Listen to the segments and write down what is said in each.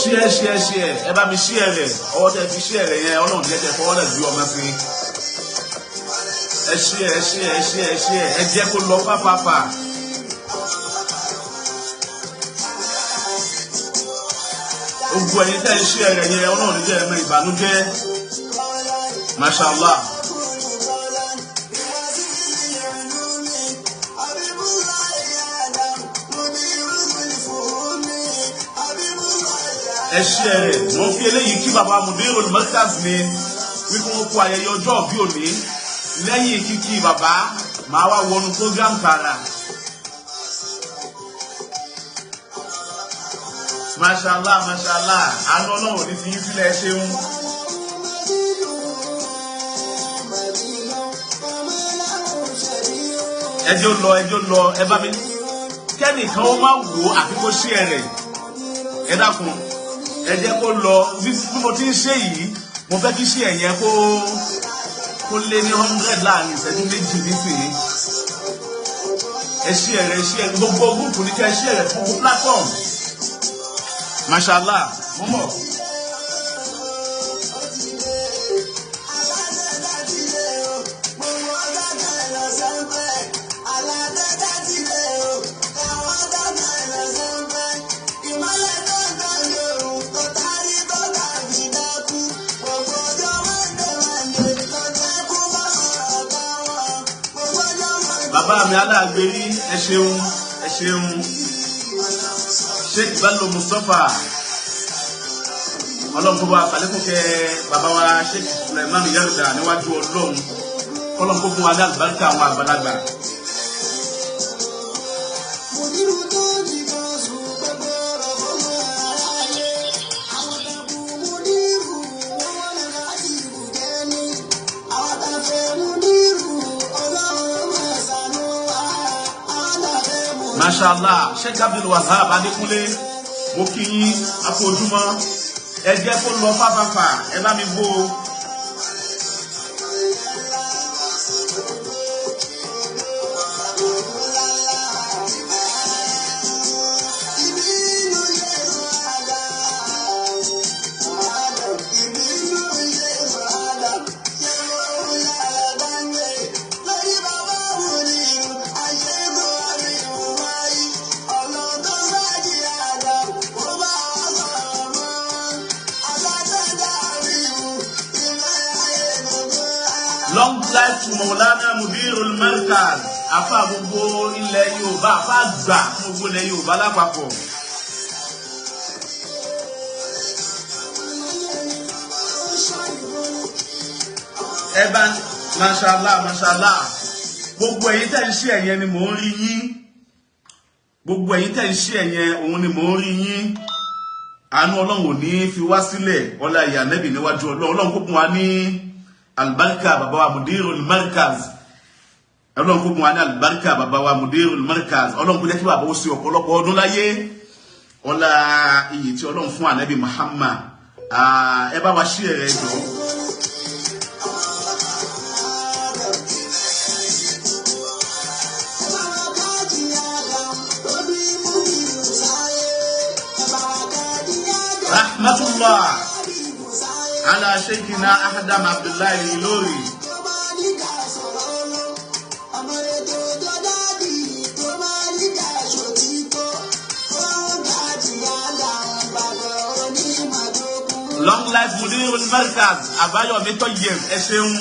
Share, share, share. Ẹ bá mi share rẹ̀. Ọwọ́ tẹ fi share rẹ̀ yẹn, Ọlọ́run jẹ́ kẹ́ fọwọ́ rẹ̀ gbé ọmọ sí. Ẹ share, ẹ share, ẹ share, ẹ share. Ẹ jẹ́ kó lọ fáfáfá. Gbogbo ẹ̀yin tẹ́ ń share rẹ̀ yẹn, Ọlọ́run jẹ́ ẹ̀mọ ìbànújẹ́. Mashallah. Ẹ share rẹ̀. Mo fi eléyìí kí bàbá Mudirul Markaz mi wípé wọ́n kú ayẹyẹ ọjọ́ òbí òní. Lẹ́yìn kíkí bàbá, màá wá wọnú program tààrà. Mashallah, mashallah. Àánú Ọlọ́run ní fi yín sílẹ̀, ṣeun. Ẹjọ́ lọ, ẹjọ́ lọ, ẹ bá mi. Kẹ́nìkan ó máa wò ó àfi kó share rẹ̀. Ẹ dákun, ẹ jẹ́ kó lọ. Bí mo ti ń ṣe yìí, mo fẹ́ kí share yẹn kó lé ní 100 láàrin ìṣẹ́jú 2 nísìnyí. Ẹ share rẹ̀, share gbogbo group ní kẹ́ ẹ share rẹ̀ fún gbogbo platform. Mashallah, mo mọ̀. Bàbá mi aláàgbérí, ẹ ṣeun, ẹ ṣeun. Sheikh Bello Mustapha, Ọlọ́run kó bá sàlékún kẹ́ bàbá wa Sheikh Sulaiman Yarda níwájú Ọlọ́run, kọ́lọ́n kó fún wa ní àlùbáríkà àwọn àgbàlagbà. Mashallah, Sheikh Abdul Wahab Adékúnlé, mo kí yín afojúmọ́. Ẹ jẹ́ kó lọ fáfáfá, ẹ bá mi bó o. Long life to Maulana Mudirul Markaz, afa gbogbo ilẹ̀ Yorùbá, afa àgbà gbogbo ilẹ̀ Yorùbá lápapọ̀. Ẹ bá mashallah, mashallah. Gbogbo ẹ̀yin tẹ́ ń ṣe ẹ̀yẹn ni mò ń rí yín. Gbogbo ẹ̀yin tẹ́ ń ṣe ẹ̀yẹn òun ni mò ń rí yín. Àánú Ọlọ́run ò ní fi wá sílẹ̀, ọlá ìyá Nẹ́bì níwájú Ọlọ́run. Ọlọ́run kó kún wa ní alibarika bàbá wa Mudirul Markaz. Ọlọ́run kó kún wa ní alibarika bàbá wa Mudirul Markaz. Ọlọ́run kó jẹ́ kí bàbá ó ṣe ọ̀pọ̀lọpọ̀ ọdún láyé, ọlá iyì tí Ọlọ́run fún Ànábì Muhammad. Ẹ bá wa ṣí ẹ̀rẹ́ jọ. Rahmatullah ala Sheikhina Adam Abdullahi Ilori. Long life Mudirul Markaz, Àbáyọ̀mí Tọ́yẹ̀, ẹ ṣeun.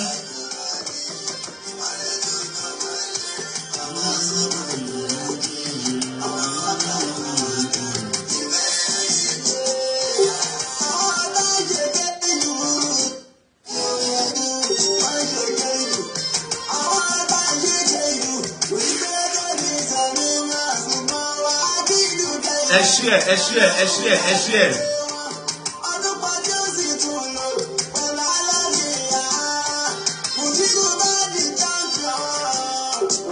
Ẹ share, ẹ share, ẹ share, ẹ share.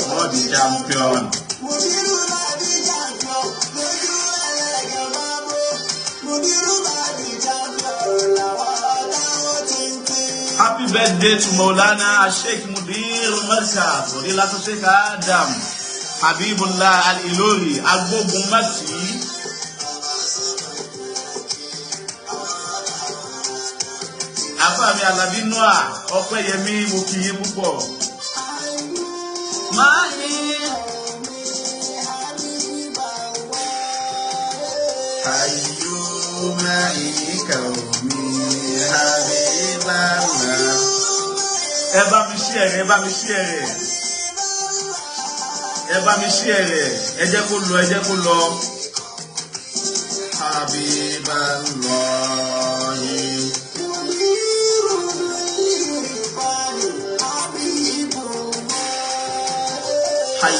Body champion. Happy birthday to Maulana Sheikh Mudir Markaz, Fadilatu Sheikh Adam Habibullah Al-Ilori, Agbógun Mati. Afáàmì Alábí Noah Ọpẹ́yẹmí, mo kí yín púpọ̀. Máa yín. Ayyuma ikaomi habiballah. Ẹ bá mi share rẹ̀, ẹ bá mi share rẹ̀. Ẹ bá mi share rẹ̀, ẹ jẹ́ kó lọ, ẹ jẹ́ kó lọ. Habiballah.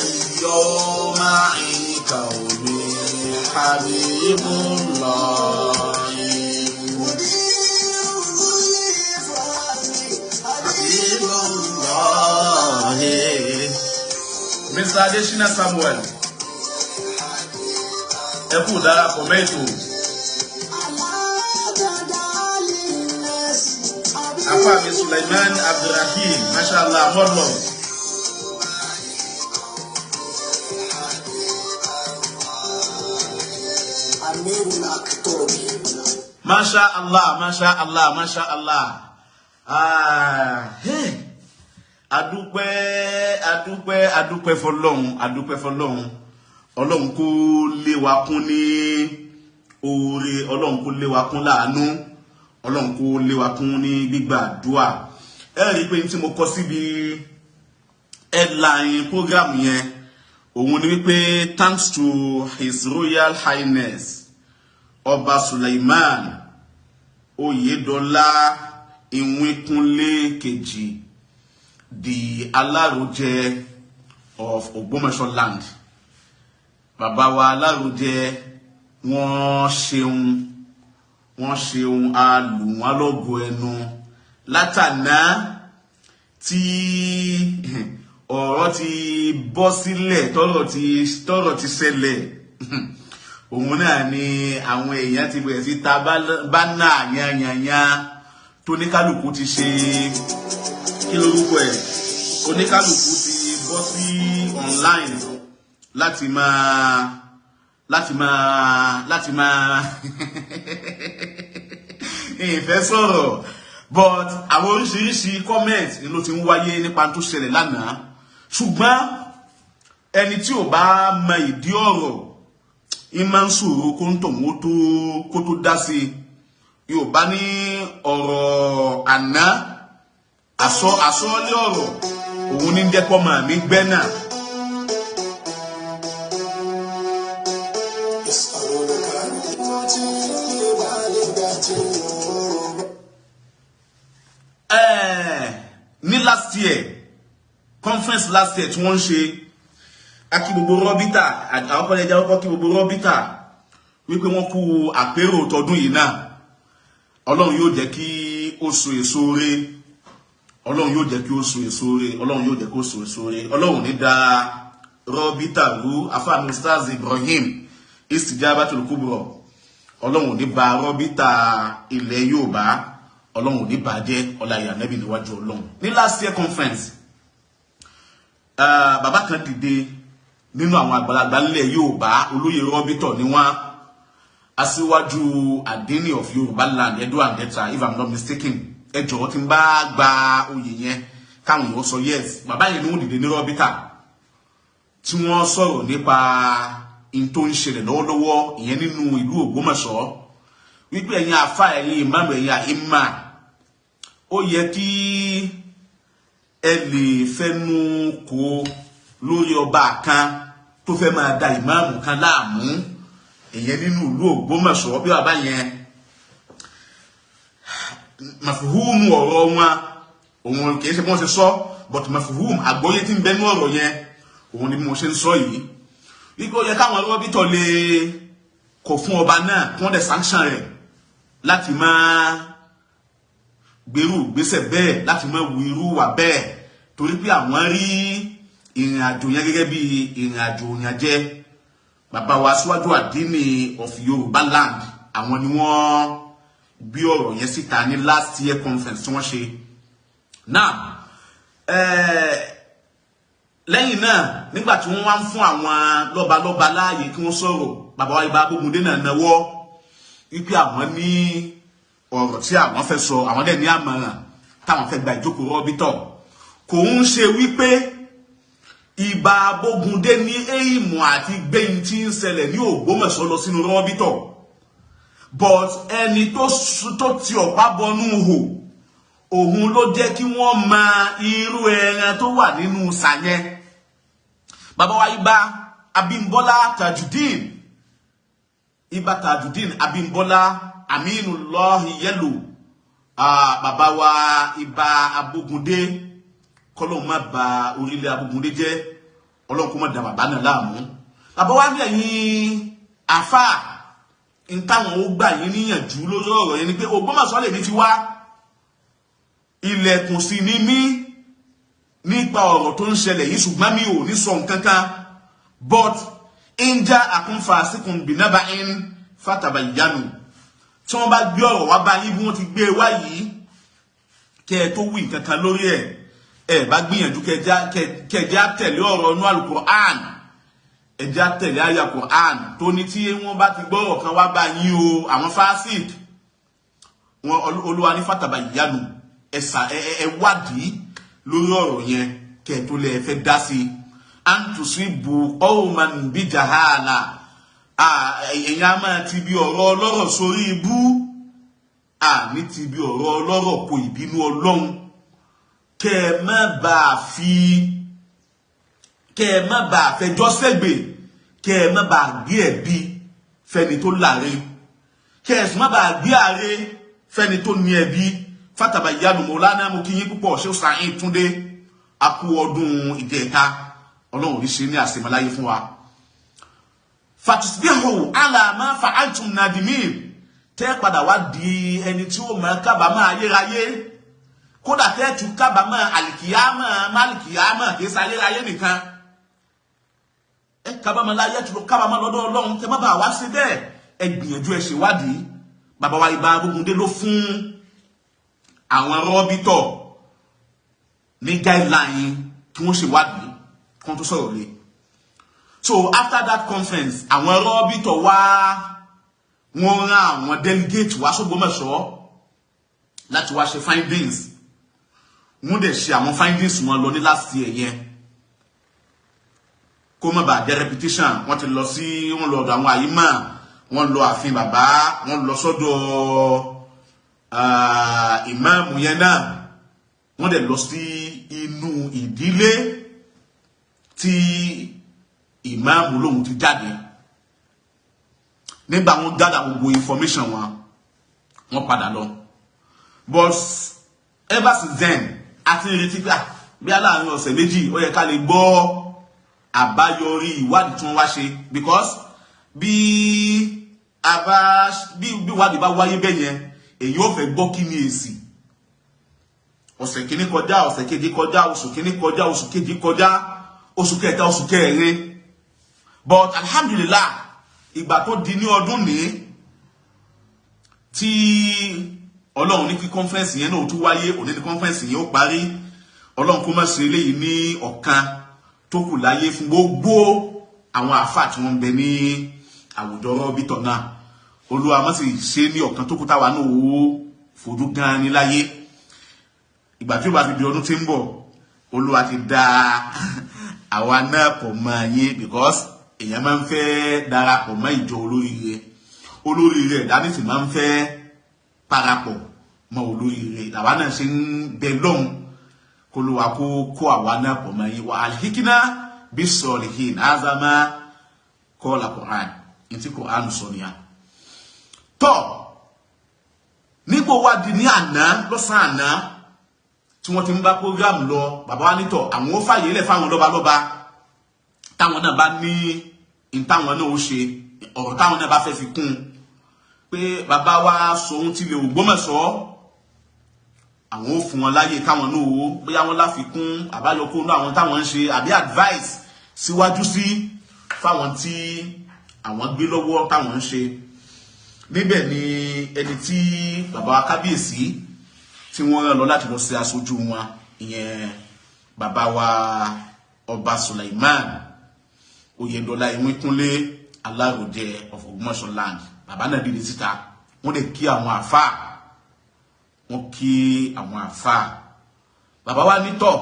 Ayyuma ikaomi habiballah. Habiballah. Mr. Adesina Samuel, ẹ kú darapọ̀ mẹ́tò. Afáàmì Suleiman Abdulrahim, mashallah, more love. Masha Allah, masha Allah, masha Allah. Ah, hey. Adúpẹ́, adúpẹ́, adúpẹ́ fọ́lọ́run, adúpẹ́ fọ́lọ́run. Ọlọ́run kó lé wa kún ní oore, Ọlọ́run kó lé wa kún láàánú, Ọlọ́run kó lé wa kún ní gbígbà àdúà. Ẹ rí i pé tí mo kọ síbi headline program yẹn, òun ni wípé thanks to His Royal Highness Ọba Suleiman Oyèdọ́lá Ìwínkúnlé Kejì, the Alárojẹ of Ògbómọ̀ṣọ́ land. Bàbá wa Alárojẹ, wọ́n ṣeun, wọ́n ṣeun, a lù wọ́n lọ́gọ ẹnu látàná tí ọ̀rọ̀ ti bọ́ sílẹ̀, tọ́rọ̀ ti ṣẹlẹ̀. Òun náà ni àwọn èèyàn ti bẹ̀rẹ̀ sí ta bánà yanyanyan tóníkálùkù ti ṣe, kí lórúkọ ẹ̀, oníkálùkù ti bọ́ sí online láti máa ìfẹ́ sọ̀rọ̀, but àwọn oríṣiríṣi comment ni ló ti ń wáyé nípa tó ṣẹlẹ̀ lánàá. Ṣùgbọ́n ẹni tí ò bá mọ ìdí ọ̀rọ̀, ń máa ń ṣòro kó ń tọ̀hún kó tó dá sí i. Yorùbá ní ọ̀rọ̀ àná àsọlé ọ̀rọ̀ òun ní jẹ́ kọ́mọ mi gbẹ́ náà. Ní last year conference, last year tí wọ́n ń ṣe, akí gbogbo rọ́bítà, àwọn kọ́lẹ́jà kọ́ kí gbogbo rọ́bítà wípé wọ́n kú àpérò tọdún yìí náà. Ọlọ́run yóò jẹ́ kí ó so èso re, Ọlọ́run yóò jẹ́ kí ó so èso re, Ọlọ́run yóò jẹ́ kí ó so èso re. Ọlọ́run ní da rọ́bítà rú. Afáàmì Ustaz Ibrahim Istijabatul Kubra, Ọlọ́run ní ba rọ́bítà ilẹ̀ Yorùbá, Ọlọ́run ní bàjẹ́, ọlá ìyá nẹ́bí níwájú Ọlọ́run. Ní last year conference, bàbá kan dìde nínú àwọn àgbàlagbà nílẹ̀ Yorùbá, olóyè rọ́bítọ̀ ni wọ́n, aṣíwájú Àdínì of Yorùbá land, Edo and Delta, if I'm not mistaken. Ẹ jọ̀wọ́, tí n bá gba oyè yẹn, káwọn èèyàn sọ yes. Bàbá yẹn ni wọ́n dìde ní rọ́bítà tí wọ́n sọ̀rọ̀ nípa in tó ń ṣẹlẹ̀ lọ́wọ́lọ́wọ́ ìyẹn nínú ìlú Ògbómọ̀ṣọ́, wípé ẹ̀yin àfa, ẹ̀yin ìmáàmù, ẹ̀yin àìmà, ó yẹ kí ẹ lè fẹnu kò lórí ọba kan tó fẹ́ máa da ìmáàmù kan láàmú ìyẹn nínú ìlú Ògbómọ̀ṣọ́. Bí bàbá yẹn màfúhùmù ọ̀rọ̀ wọn, òun kì í ṣe bí wọ́n ṣe sọ, but màfúhùmù àgbọ́yé tí ń bẹ nú ọ̀rọ̀ yẹn, òun ni bí mo ṣe ń sọ yìí, wípé ó yẹ káwọn rọ́bítọ̀ lè kọ̀ fún ọba náà, kí wọ́n dẹ̀ sanction rẹ̀ láti máa gbèrú gbèsè bẹ́ẹ̀, láti máa wu irú wà bẹ́ẹ̀, torí pé àwọn rí ìrìn àjò yẹn gẹ́gẹ́ bí ìrìn àjò yẹn jẹ́. Bàbá wa aṣíwájú Àdínì of Yorùbá land, àwọn ni wọ́n gbé ọ̀rọ̀ yẹn síta ní last year conference tí wọ́n ṣe náà. Lẹ́yìn náà, nígbà tí wọ́n wá ń fún àwọn lọ́balọ́ba láàyè kí wọ́n sọ̀rọ̀, bàbá wa Ìbà Abógundé náà nawọ́ wípé àwọn ní Ọ̀rọ̀ tí àwọn fẹ́ sọ, àwọn dẹ̀ ní àmọ̀ràn táwọn fẹ́ gba ìjókòó rọ́bítọ̀. Kò ń ṣe wípé Ìbà Abógundé ní èèmù àti gbẹ̀yìn tí ń ṣẹlẹ̀ ní Ògbómọ̀ṣọ́ lọ sínú rọ́bítọ̀, but ẹni tó ti ọ̀pá bọnú hò, òun ló jẹ́ kí wọ́n mọ irú ẹran tó wà nínú sàyẹn. Bàbá wa Ìbà Abímbọ́lá Tajudeen, Ìbà Tajudeen Abímbọ́lá Aminullahi Yellow, bàbá wa Ìbà Abógundé, kọ́lọ́hún má ba orílẹ̀ Abógundé jẹ́, Ọlọ́run kó má da bàbá náà láàmú. Bàbá wa ní ẹ̀yìn àfà ń táwọn ó gbà yín níyànjú lórí ọ̀rọ̀ yẹn ni pé Ògbómọ̀ṣọ́ lèmi ti wá, ilẹ̀kùn sí ní mí nípa ọ̀rọ̀ tó ń ṣẹlẹ̀ yìí, ṣùgbọ́n mi ò ní sọ nǹkan kan. But in ja'akum fasiqun binaba'in fatabayyanu, tí wọ́n bá gbé ọ̀rọ̀ wá bá yín bí wọ́n ti gbé e wá yìí, kẹ́ ẹ tó wí nǹkan kan lórí ẹ̀, ẹ bá gbìyànjú kẹjá tẹ̀lé ọ̀rọ̀ inú Al-Qur'an, ẹjá tẹ̀lé àyà Qur'an tó ní tí wọ́n bá ti gbọ́ ọ̀rọ̀ kan wá bá yín o, àwọn fásik wọn, Olúwa ní fatabayyanu, ẹ̀sà ẹ wádìí lórí ọ̀rọ̀ yẹn kẹ́ ẹ tó lè fẹ́ dá sí i. An tusibu qawman bijahala, ẹ̀yin á máa ti bí ọ̀rọ̀ ọlọ́rọ̀ sórí ibú, àní ti bí ọ̀rọ̀ ọlọ́rọ̀ kò ìbínú Ọlọ́run, kẹ́ ẹ má bàa fi, kẹ́ ẹ má bàa fẹjọ́ sẹ́gbè, kẹ́ ẹ má bàa gbé ẹ̀bi fẹ́ni tó láre, kẹ́ ẹ sì má bàa gbé àre fẹ́ni tó ní ẹ̀bi. Fatabayyanu. Mọ̀lánà, mo kí yín púpọ̀. Ṣé Sàáín Túndé, a kú ọdún ìjẹta, Ọlọ́run ní ṣe ní àṣemọláyé fún wa. Fatusbihu ala ma fa'altum nadimin, tẹ́ padà wá di ẹni tí ó máa kábàámọ̀ ayérayé, kódà tẹ́ tún kábàámọ̀ àlìkìyámọ̀ málìkìyámọ̀, kì í ṣe ayérayé nìkan. Ẹ kábàámọ̀ láyé, tún kábàámọ̀ lọ́dọ̀ Ọlọ́run. Tẹ́ má bàa wá sí bẹ́ẹ̀, ẹ gbìyànjú, ẹ ṣèwádìí. Bàbá wa Ìbà Abógundé ló fún àwọn rọ́bítọ̀ ní guideline kí wọ́n ṣèwádìí kí wọ́n tó sọ̀rọ̀ lé. So after that conference, àwọn rọ́bítọ̀ wá, wọ́n rán àwọn delegate wá sÓgbómọ̀ṣọ́ láti wá ṣe findings. Wọ́n dẹ̀ ṣe àwọn findings wọn lọ ní last year yẹn. Kó má bàa jẹ́ repetition, wọ́n ti lọ sí, wọ́n lọ ọ̀dọ̀ àwọn àyímọ̀, wọ́n lọ ààfin bàbá, wọ́n lọ sọ́dọ̀ ìmáàmù yẹn náà, wọ́n dẹ̀ lọ sí inú ìdílé tí ìmáàmù lòun ti jáde. Nígbà wọn gather gbogbo information wọn, wọ́n padà lọ. But ever since then, a ti ń retí pé bí aláàárín ọ̀sẹ̀ 2, ó yẹ ká lè gbọ́ àbáyọrí ìwádìí tí wọ́n wá ṣe, because bí a bá bí ìwádìí bá wáyé bẹ́ẹ̀ yẹn, èyí ò fẹ́ gbọ́ kí ni èsì. Ọ̀sẹ̀ kìíní kọjá, ọ̀sẹ̀ kejì kọjá, oṣù kìíní kọjá, oṣù kejì kọjá, oṣù kẹta, oṣù kẹrin. But alhamdulillah, ìgbà tó di ní ọdún ní tí Ọlọ́run ní kí conference yẹn náà ó tún wáyé, òní ní conference yẹn ó parí. Ọlọ́run kó má ṣe eléyìí ní ọ̀kan tó kù láyé fún gbogbo àwọn àáfàá tí wọ́n ń bẹ ní àwùjọ rọ́bìtọ̀ náà. Olúwa má sì ṣe ní ọ̀kan tó kù táwa náà ó fojú gan ní láyé. Ìgbà tí ó bá fi di ọdún tí ń bọ̀, Olúwa ti dá àwa náà pọ̀ mọ́ yín, because èèyàn máa ń fẹ́ darapọ̀ mọ́ ìjọ olóríire. Olóríire ẹ̀dá ní sì máa ń fẹ́ parapọ̀ mọ́ olóríire. Làwa náà ṣe ń bẹ lọ́hùn k'Olúwa kó kó àwa náà pọ̀ mọ́ yín. Wa alhikina bis-solihin azama kọ́ọ̀lá Quran ntí Quran sọ nìyà. Tọ́ nígbò wá di ní àná, lọ́sàn-án àná tí wọ́n ti ń bá program lọ, bàbá wa nítọ̀ àwọn ó fàyè lẹ̀ fáwọn lọ́balọ́ba táwọn náà bá ní ní táwọn náà ó ṣe, ọ̀rọ̀ táwọn náà bá fẹ́ fi kún un, pé bàbá wa Ṣọ̀ún tilẹ̀ Ògbómọ̀ṣọ́, àwọn ó fún wọn láyè káwọn náà ó bóyá wọn láfikún àbáyọkó náà àwọn táwọn ń ṣe, àbí advice síwájú sí fáwọn tí àwọn gbé lọ́wọ́ táwọn ń ṣe. Níbẹ̀ ni ẹni tí bàbá wa kábíyèsí tí wọ́n rán lọ láti lọ ṣe aṣojú wọn, ìyẹn bàbá wa Ọba Suleiman Oyèdọ́lá Ìwínkúnlé, Aláròjẹ of Ògbómọ̀ṣọ́ land, bàbá náà dìde síta, wọ́n lè kí àwọn àfáà. Wọ́n kí àwọn àfáà. Bàbá wa nítọ̀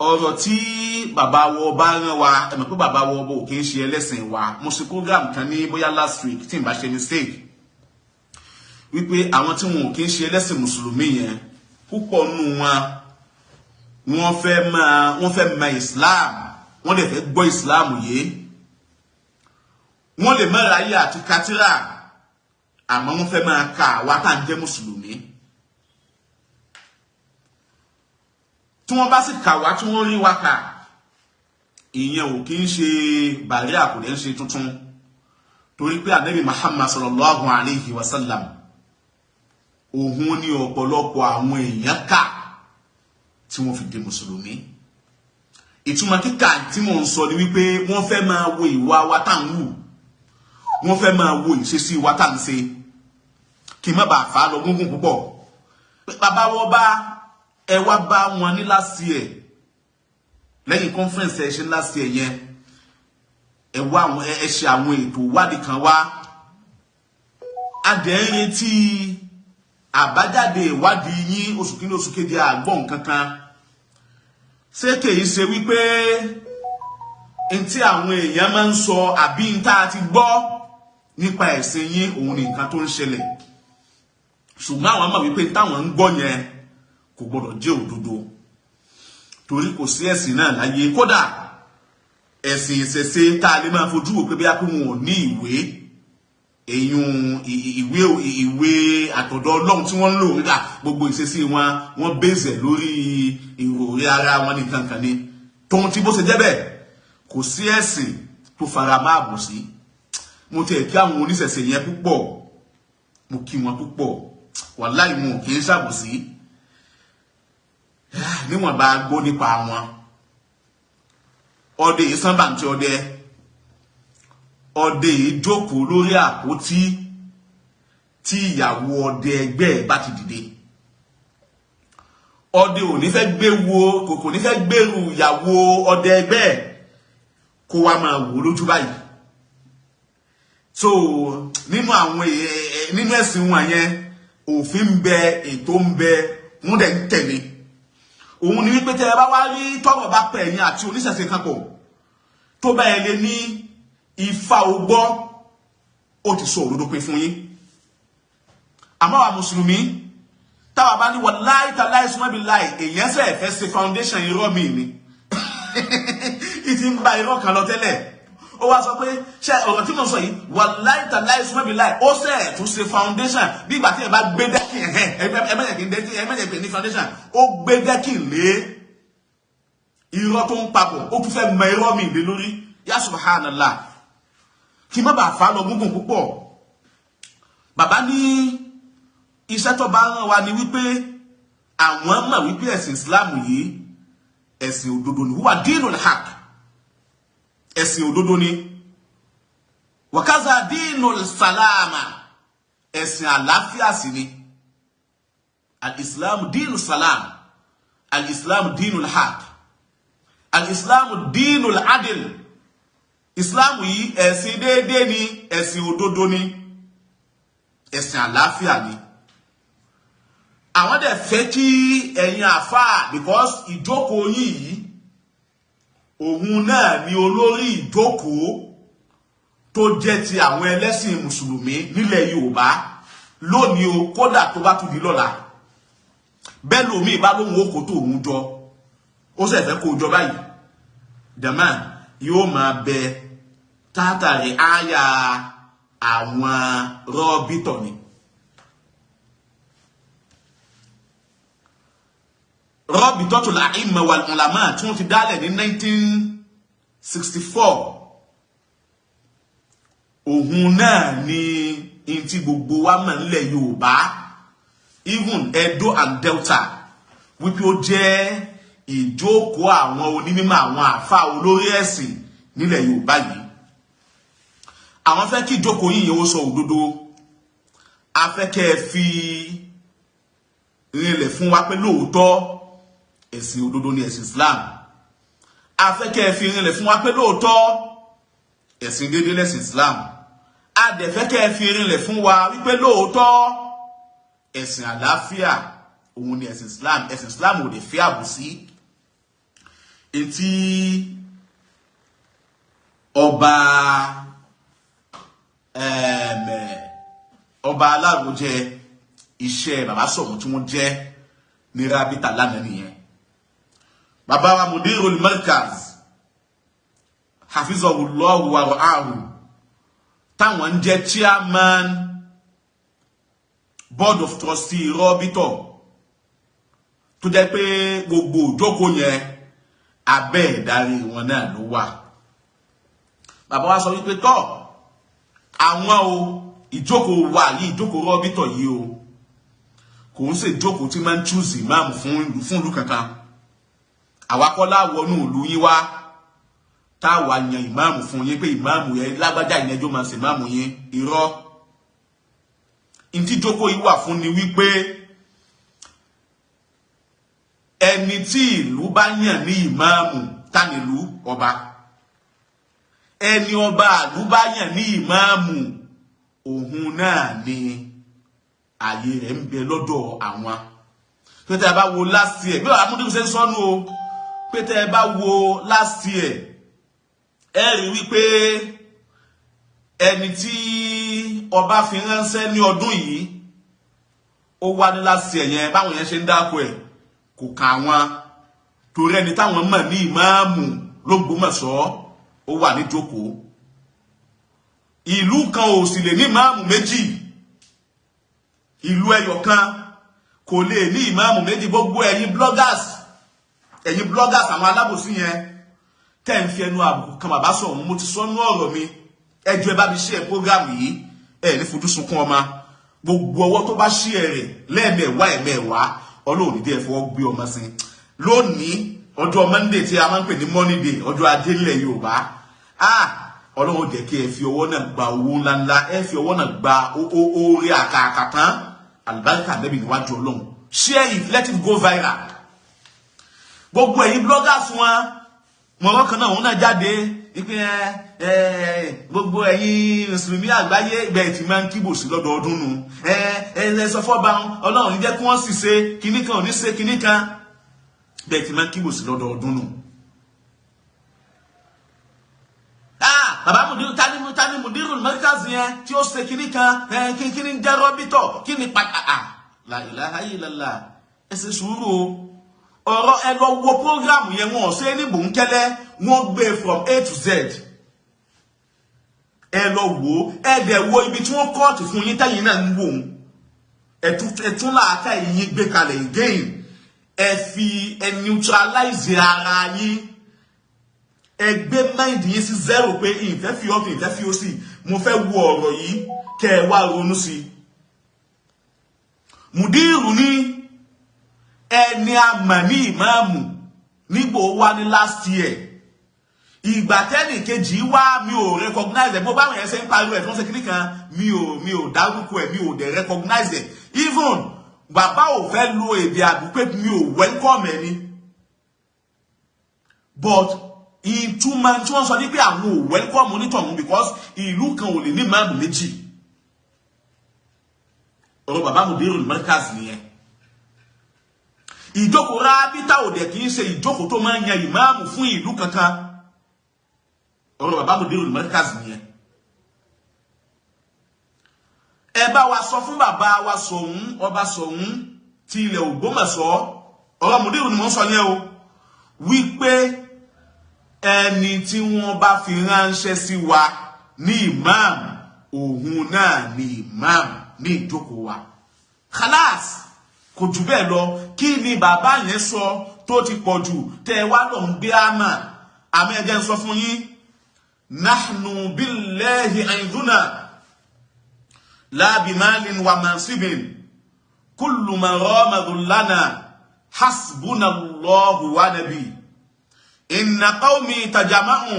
ọ̀rọ̀ tí bàbá wọ bá rán wa. Ẹ mọ̀ pé bàbá wọ bò kì í ṣe ẹlẹ́sìn wa. Mo ṣe program kan ní bóyá last week, tí n bá ṣe mistake, wípé àwọn tí wọn ò kì í ṣe ẹlẹ́sìn mùsùlùmí yẹn, púpọ̀ nù wọn, wọ́n fẹ́ mọ Islam, wọ́n lè fẹ́ gbọ́ Islam yé. Wọ́n lè má ráyè àti ka tírà, àmọ́ wọ́n fẹ́ máa ka àwa tá à ń jẹ́ mùsùlùmí. Tí wọ́n bá sì kà wá, tí wọ́n rí wa kà, ìyẹn ò kí ń ṣe bàríà, kò dẹ̀ ń ṣe tuntun, torí pé Anabi Muhammad sallallahu alayhi wa sallam, òun ní ọ̀pọ̀lọpọ̀ àwọn èèyàn kà tí wọ́n fi di mùsùlùmí. Ìtumọ̀ kíkà tí mò ń sọ ni wípé wọ́n fẹ́ máa wo ìwà wa tá à ń wù, wọ́n fẹ́ máa wo ìṣesí wa tá à ń ṣe. Kí n má bàa fà á lọ gúngún púpọ̀, bàbá wọn bá ẹ wá bá wọn ní last year, lẹ́yìn conference ẹ ṣe last year yẹn, ẹ wá àwọn ẹ ṣe àwọn ètò ìwádìí kan wá. A dẹ̀ ń retí àbájáde ìwádìí yín. Oṣù kìíní, oṣù kejì, àgbọ̀n kankan. Ṣé kìí ṣe wípé n tí àwọn èèyàn máa ń sọ àbí n tá a ti gbọ́ nípa ẹ̀sìn yín, òun ni nǹkan tó ń ṣẹlẹ̀? Ṣùgbọ́n àwọn mọ̀ wípé táwọn ń gbọ́ yẹn kò gbọdọ̀ jẹ́ òdodo, torí kò sí ẹ̀sìn náà láyé, kódà ẹ̀sìn ìṣẹ̀ṣe tá a lè máa fojú wò pé bí a pé wọn ò ní ìwé èyún, ìwé àtọ̀dọ̀ Ọlọ́run tí wọ́n ń lò nígbà gbogbo ìṣesí wọn, wọ́n bèzẹ̀ lórí ìròrí ara wọn nìkan kan ni. Tóun tí bó ṣe jẹ́ bẹ́ẹ̀, kò sí ẹ̀sìn tó fara mọ́ àbòsí. Mo tiẹ̀ kí àwọn oníṣẹ̀ṣe yẹn púpọ̀, mo kí wọn púpọ̀. Wàláì, wọn ò kì í ṣàbòsí níwọ̀n bá gbọ́ nípa wọn. Ọdẹ yìí sánbàǹtì, ọdẹ yìí jókòó lórí àpótí tí ìyàwó ọdẹ ẹgbẹ́ ẹ̀ bá ti dìde. Ọdẹ ò ní fẹ́ gbé wo, kò ní fẹ́ gbèrú ìyàwó ọdẹ ẹgbẹ́ ẹ̀ kó wá máa wò lójú báyìí. So nínú àwọn nínú ẹ̀sìn wọn yẹn, òfin ń bẹ, ètò ń bẹ, wọ́n dẹ̀ ń tẹ̀lé. Òun ni wípé tẹ́ ẹ bá wá rí tọ́rọ̀ bá pẹ̀ ẹ̀yìn àti oníṣẹ̀ṣe kan pọ̀, tó bá ẹ lé ní ifá ogbọ́, ó ti sọ òdodo pé fún yín. Àmọ́ àwa mùsùlùmí, táwa bá ní wallahi tallahi summa billahi, èèyàn sẹ̀ fẹ́ ṣe foundation irọ́ mi ni ìtì ń ba irọ́ kan lọ tẹ́lẹ̀. Ó wá sọ pé ṣe ọ̀rọ̀ tí mo sọ yìí, wallahi tallahi summa billahi, ó sẹ̀ tún ṣe foundation bí ìgbà tí ẹ bá gbé dẹ́kìn ẹ̀ ẹ mẹ́jẹ̀ kí n dẹ́kìn, ẹ mẹ́jẹ̀ pé ní foundation, ó gbé dẹ́kìn lé irọ́ tó ń papọ̀, ó tún fẹ́ mọ irọ́ mi lé lórí. Ya subhanallah. Kí n má bàa fà á lọ gúngùn púpọ̀, bàbá ní iṣẹ́ tó bá rán wa ni wípé àwọn mọ̀ wípé ẹ̀sìn Islam yìí, ẹ̀sìn òdodo ni. Huwa dinul haq, ẹ̀sìn òdodo ni. Wàkàzà dinul salama, ẹ̀sìn àlàáfíà sì ni. Al-Islam dinul salam, al-Islam dinul haq, al-Islam dinul adil. Islam yìí, ẹ̀sìn déédéé ni, ẹ̀sìn òdodo ni, ẹ̀sìn àlàáfíà ni. Àwọn dẹ̀ fẹ́ kí ẹ̀yin àfáà, because ìjókòó yín yìí, òun náà ni olórí ìjókòó tó jẹ́ ti àwọn ẹlẹ́sìn mùsùlùmí nílẹ̀ Yorùbá lónìí o. Kódà tó bá tún di lọ́la, bẹ́ẹ̀ lómi ìbá lóhun ó kó tó òun jọ, ó sì fẹ́ kó jọ báyìí, jàmá yóò máa bẹ tátàrí àyà àwọn rọ́bìtọ̀ ni. Rabitatul A'imma wal Ulama tí wọ́n ti dálẹ̀ ní 1964, òun náà ni n tí gbogbo wa mọ̀ nílẹ̀ Yorùbá, even Edo and Delta, wípé ó jẹ́ ìjókòó àwọn onímọ̀, àwọn àfa olórí ẹ̀sìn nílẹ̀ Yorùbá yìí. Àwọn fẹ́ kí ìjókòó yìí ó sọ òdodo. A fẹ́ kẹ́ ẹ fi rinlẹ̀ fún wa pé lóòótọ́ ẹ̀sìn òdodo ni ẹ̀sìn Islam. A fẹ́ kẹ́ ẹ fi rinlẹ̀ fún wa pé lóòótọ́ ẹ̀sìn déédéé lẹ̀sìn Islam. A dẹ̀ fẹ́ kẹ́ ẹ fi rinlẹ̀ fún wa wípé lóòótọ́ Ẹ̀sìn àlàáfíà òun ni ẹ̀sìn Islam. Ẹ̀sìn Islam ò lè fẹ́ àbòsí. Etí ọba ọba Alárojẹ, iṣẹ́ bàbá Ṣọ̀ún tí wọ́n jẹ́ ní Rábítà lánàá nìyẹn. Bàbá wa Mudirul Markaz hafizahullahu wa ra'ahu, táwọn ń jẹ́ chairman board of trustee Rọ́bítọ̀, tó jẹ́ pé gbogbo ìjókòó yẹn abẹ́ ìdarí wọn náà ló wà. Bàbá wa sọ wípé tọ́ àwọn o, ìjókòó wà yìí, ìjókòó Rọ́bítọ̀ yìí o, kò ń ṣe ìjókòó tí máa ń choose imam fún ìlú kankan. Àwa kọ́ láwọnú ìlú yín wá táwa yan ìmáàmù fún yín pé ìmáàmù yẹn lágbájá ìyẹn máa ṣe ìmáàmù yín. Irọ́. Ntí jókòó yìí wà fún ni wípé ẹni tí ìlú bá yàn ní ìmáàmù, tánìlú ọba, ẹni ọba ìlú bá yàn ní ìmáàmù, òun náà ni ààyè rẹ̀ ń bẹ lọ́dọ̀ àwọn. Pé tẹ́ ẹ bá wo last year bí amúdíkù ṣe ń sọnù o, pé tẹ́ ẹ bá wo last year, ẹ rí wípé ẹni tí ọba fi ránṣẹ́ ní ọdún yìí, ó wá ní last year yẹn, báwọn yẹn ṣe ń dáko ẹ̀ kò kà wọ́n, torí ẹni táwọn mọ̀ ní ìmáàmù l'Ógbómọ̀ṣọ́ ó wà níjókòó. Ìlú kan ò sì lè ní ìmáàmù méjì, ìlú ẹyọ kan kò lè ní ìmáàmù méjì. Gbogbo ẹ̀yin bloggers, ẹ̀yin bloggers, àwọn alábòsí yẹn tẹ́ ń fi ẹnu àbùkù kan bàbá Ṣọ̀ún, mo ti sọnú ọ̀rọ̀ mi, ẹjọ́ ẹ bá mi share program yìí, ẹ ní fojú sunkún ọmọ. Gbogbo ọwọ́ tó bá share rẹ̀ lẹ́ẹ̀mẹ̀wá ẹ̀mẹ̀wá, Ọlọ́run ní dé ẹ fọwọ́ gbé ọmọ sí. Lónìí, ọjọ́ Monday tí a máa ń pè ní money day, ọjọ́ ajé nílẹ̀ Yorùbá, ah, Ọlọ́run jẹ́ kí ẹ fi ọwọ́ náà gba owó ńláńlá, ẹ fi ọwọ́ náà gba oore àkàkà tán, àlùbáríkà nẹ́bí níwájú Ọlọ́run. Share it, let it go viral. Gbogbo ẹ̀yin bloggers wọn, mọ̀rọ̀ kan náà, òun náà jáde ìpín ẹ gbogbo ẹ̀yin mùsùlùmí àgbáyé, ibẹ̀ tí máa ń kíbò sí lọ́dọọdún nu. Ẹ ẹ sọ fọ́ba, Ọlọ́run ní jẹ́ kí wọ́n sì ṣe kinní kan, ò ní ṣe kinní kan, ibẹ̀ tí máa ń kíbò sí lọ́dọọdún nu. Bàbá Mudiru, tani Mudirul Markaz yẹn tí ó ṣe kinní kan, kíní ń jẹ́ Rọ́bítọ̀, kí ni pàtàkì? La ilaha illallah. Ẹ ṣe sùúrù o. Ọ̀rọ̀ ẹ lọ wo program yẹn, wọn ò ṣe ní bòńkẹ́lẹ́, wọ́n gbé from A to Z. Ẹ lọ wò ó, ẹ dẹ̀ wo ibi tí wọ́n kọ́ọ̀tù fún yín tẹ́yìn náà ń wò ó. Ẹ tún làákà yín gbé kalẹ̀ again, ẹ fi ẹ neutralize ara yín, ẹ gbé mind yín sí zero pé ìfẹ́ fi ọ̀tún, ìfẹ́ fi òsì, mo fẹ́ wo ọ̀rọ̀ yìí, kẹ́ ẹ wá ronú sí i. Mùdírù ní ẹni a mọ̀ ní ìmáàmù nígbò wá ní last year, ìgbà tẹ́nì kejì wá, mi ò recognize ẹ̀. Bó báwọn yẹn ṣe ń pariwo ẹ̀ tí wọ́n ṣe kíní kan, mi ò dárúkọ ẹ̀, mi ò dẹ̀ recognize ẹ̀. Even bàbá ò fẹ́ lo èdè àbúpé mi ò welcome ẹ̀ ni, but ìtumọ̀ tí wọ́n sọ ní pé àwọn ò welcome onítọ̀hún, because ìlú kan ò lè ní ìmáàmù méjì. Ọ̀rọ̀ bàbá Mudirul Markaz nìyẹn. Ìjókòó Rábítà ò dẹ̀ kì í ṣe ìjókòó tó máa ń yan ìmáàmù fún ìlú kankan. Ọ̀rọ̀ bàbá Mudirul Markaz nìyẹn. Ẹ bá wa sọ fún bàbá wa Ṣọ̀ún, ọba Ṣọ̀ún ti ilẹ̀ Ògbómọ̀ṣọ́, ọ̀rọ̀ Mudiru ni mo ń sọ yẹn o, wípé ẹni tí wọ́n bá fi ránṣẹ́ sí wa ní imam, òun náà ni imam ní ìjókòó wa. Khalas, kò jù bẹ́ẹ̀ lọ. Kí ni bàbá yẹn sọ tó ti pọ̀ jù tẹ́ ẹ wá lọ ń gbé àmà àmì? Ẹ̀jẹ̀ ń sọ fún yín, nahnu billahi induna la bimalin wa mansibin, kullu man rama dhullana hasbuna Allahu wa nabi, inna qawmi tajama'u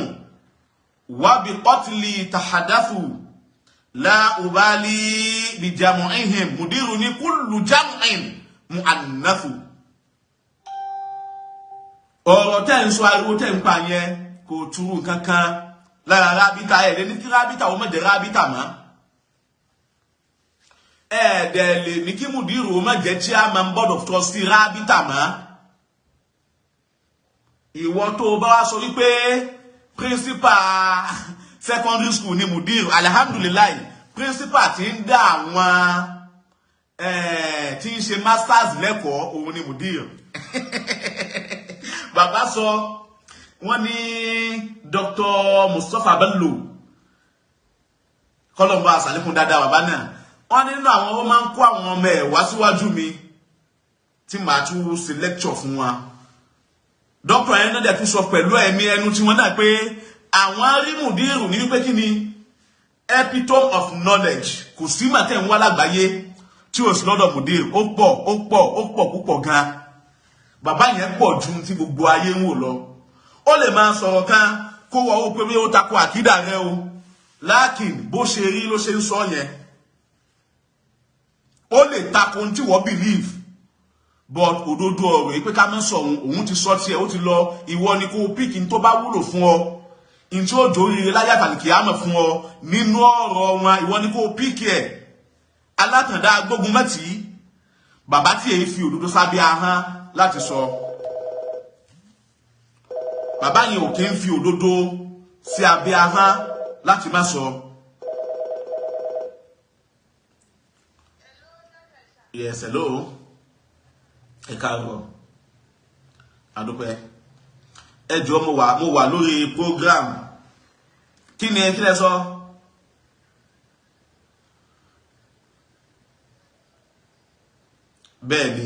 wa biqatli tahadathu, la ubali bijamu'ihim. Mudiru ni kullu jam'in mu'annathu. Ọ̀rọ̀ tẹ́ ń sọ, ariwo tẹ́ ń pa yẹn, kò túrú kankan lára Rábítà. Ẹ̀ lẹ́ni kí Rábítà ó má jẹ́ Rábítà mọ́. Ẹ̀ẹ́dẹ̀ lè ní kí mùdírù ó má jẹ́ chairman board of trustee Rábítà mọ́. Ìwọ tó o bá wá sọ wípé principal secondary school ni mùdírù, alhamdulillahi, principal tí ń dá àwọn tí ń ṣe masters lẹ́kọ̀ọ́, òun ni mùdírù. Bàbá sọ, wọ́n ní Dr. Mustapha Bello, kọlọ́mbà àsàlékún dáadáa bàbá náà, wọ́n ní nínú àwọn, wọ́n máa ń kó àwọn ọmọ ẹ̀ wá síwájú mi tí màá tún ṣe lecture fún wa. Dr. yẹn náà dẹ̀ tún sọ pẹ̀lú ẹ̀mí ẹnu tí wọ́n náà pé àwọn rí mùdírù ní wípé kí ni epitome of knowledge. Kò sí màtẹ́ ń wá lágbàáyé tí ò sí lọ́dọ̀ mùdírù. Ó pọ̀, ó pọ̀, ó pọ̀ púpọ̀ gan. Bàbá yẹn pọ̀ ju tí gbogbo ayé ń wò lọ. Ó lè máa sọ̀rọ̀ kan kó wọ́n ó pé bí ó takò àkídà rẹ o, lákìn bó ṣe rí ló ṣe ń sọ yẹn. Ó lè takò ohun tí wọ́n believe, but òdodo ọ̀rọ̀ yìí pé ká má sọ òun, òun ti sọ tiẹ̀, ó ti lọ. Ìwọ ni kó pick ní tó bá wúlò fún ọ, ní tí ó jóríire láyé àtàlìkì àmọ̀ fún ọ nínú ọ̀rọ̀ wọn. Ìwọ ni kó pick ẹ̀. Alátàndá agbógun mẹ́tì, bàbá tí èyí fi òdodo sábẹ́ ahọ́n láti sọ, bàbá yẹn ò kí ń fi òdodo sí abẹ́ ahọ́n láti má sọ. Yes, hello, ẹ káàárọ̀, àdúpẹ́. Ẹ jọ̀ọ́, mo wà lórí program. Kí ni kí lẹ sọ? Bẹ́ẹ̀ ni,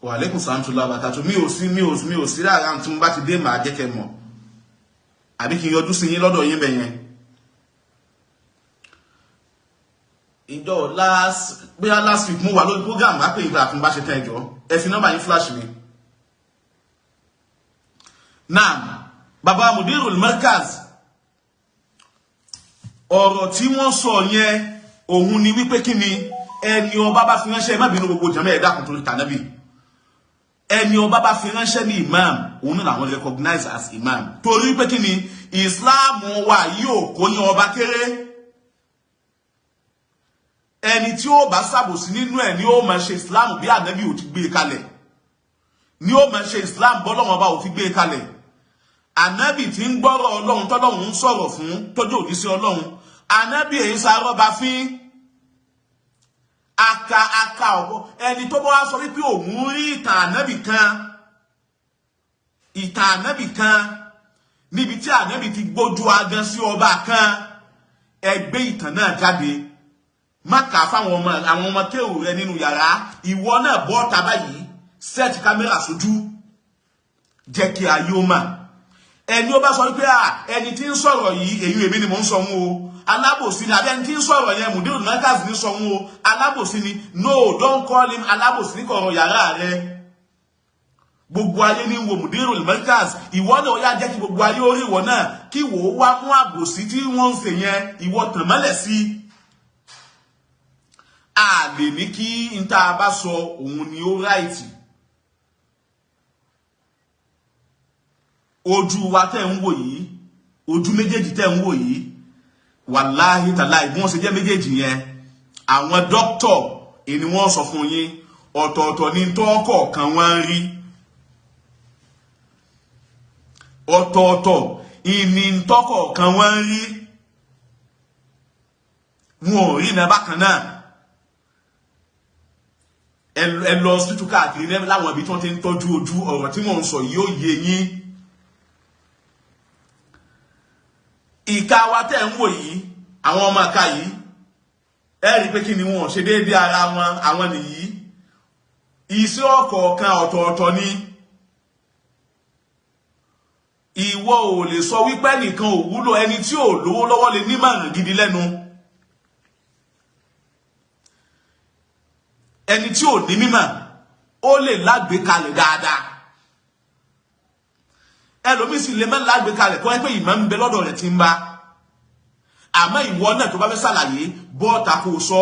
wàlékún sàmtúlá bàtàtù. Mi ò sí rárá. Tí mo bá ti dé, màá jẹ́ kẹ́ mọ̀, àbí kí n yọjú sí yín lọ́dọ̀ yín bẹ̀yẹn. Ìjọ last, bóyá last week, mo wà lórí program. Má pè ìgbà àtúnbá bá ṣe tán. Ẹjọ́, ẹ fi nọ́mbà yín flash mi. Naam, baba Mudirul Markaz, ọ̀rọ̀ tí wọ́n sọ yẹn, òun ni wípé kí ni ẹni ọba bá fi ránṣẹ́. Má bínú, gbogbo jàmẹ́, ẹ̀dá kan torí tànábì. Ẹni ọba bá fi ránṣẹ́ ní imam, òun náà làwọn recognize as imam, torí pé kí ni Islam wa yóò kó yan ọba kéré. Ẹni tí ó bá ṣàbòsí nínú ẹ̀ ni ó máa ṣe Islam bí ànábì ò ti gbé e kalẹ̀, ni ó máa ṣe Islam bọ́lọ́wọ́n ọba ò ti gbé e kalẹ̀. Ànábì tí ń gbọ́rọ̀ Ọlọ́run, tọ́lọ́run ń sọ̀rọ̀ fún, tọ́jú òjíṣẹ́ Ọlọ́run, ànábì èyí sárọ́ba fín aka aka ọ̀pọ̀. Ẹni tó bá wá sọ wípé òun rí ìtàn ànábì kan, ìtàn ànábì kan níbi tí ànábì ti gbójú agan sí ọba kan, ẹ gbé ìtàn náà jáde. Má kà á fáwọn ọmọ, àwọn ọmọ kéwù rẹ nínú yàrá. Ìwọ náà bọ́ ta báyìí, set kámẹ́rà sójú, jẹ́ kí ayé ó mà. Ẹni ó bá sọ wípé à ẹni tí ń sọ̀rọ̀ yìí, èyí èmi ni mò ń sọ wọn o, alábòsí ni, àbí ẹni tí ń sọ̀rọ̀ yẹn, Mudirul Markaz ní sọ wọn o, alábòsí ni, no, don't call him alábòsí ní kọ̀rọ̀ yàrá rẹ. Gbogbo ayé ní wo Mudirul Markaz. Ìwọ náà, ó yá, jẹ́ kí gbogbo ayé ó rí ìwọ náà, kí wò ó wá mú àbòsí tí wọ́n ń ṣe yẹn, ìwọ tàn mọ́lẹ̀ sí. A lè ní kí n tá a bá sọ òun ni ó right. Ojú wa tẹ́ ń wò yìí, ojú méjèèjì tẹ́ ń wò yìí, wàláhì tàláì, bí wọ́n ṣe jẹ́ méjèèjì yẹn, àwọn dókítọ̀ èni wọ́n sọ fún yín, ọ̀tọ̀ọ̀tọ̀ ní tọ́kọ̀ọ̀kan wọ́n ń rí, ọ̀tọ̀ọ̀tọ̀ ìní tọ́kọ̀ọ̀kan wọ́n ń rí. Wọn ò rí iná bákan náà. Ẹ lọ hospital káàkiri láwọn ibi tí wọ́n ti ń tọ́jú ojú. Ọ̀rọ̀ tí mò ń sọ yìí ó yé yín. Ìka wa tẹ́ ń wò yìí, àwọn ọmọ ìka yìí, ẹ rí pé kí ni wọn ṣe déédéé ara wọn. Àwọn nìyí, iṣẹ́ ọ̀kọ̀ọ̀kan ọ̀tọ̀ọ̀tọ̀ ni. Ìwọ ò lè sọ wípé nìkan ò wúlò. Ẹni tí ò lówó lọ́wọ́ lè ní màrún gidi lẹ́nu. Ẹni tí ò ní mímọ̀ ó lè lágbèékalẹ̀ dáadáa. Ẹlòmíì sì lè má lágbèékalẹ̀, kọ́ ẹ pé ìmọ̀ ń bẹ lọ́dọ̀ rẹ̀ tí ń bá. Àmọ́ ìwọ náà tó bá fẹ́ ṣàlàyé, bọ́ọ̀ta kó o sọ.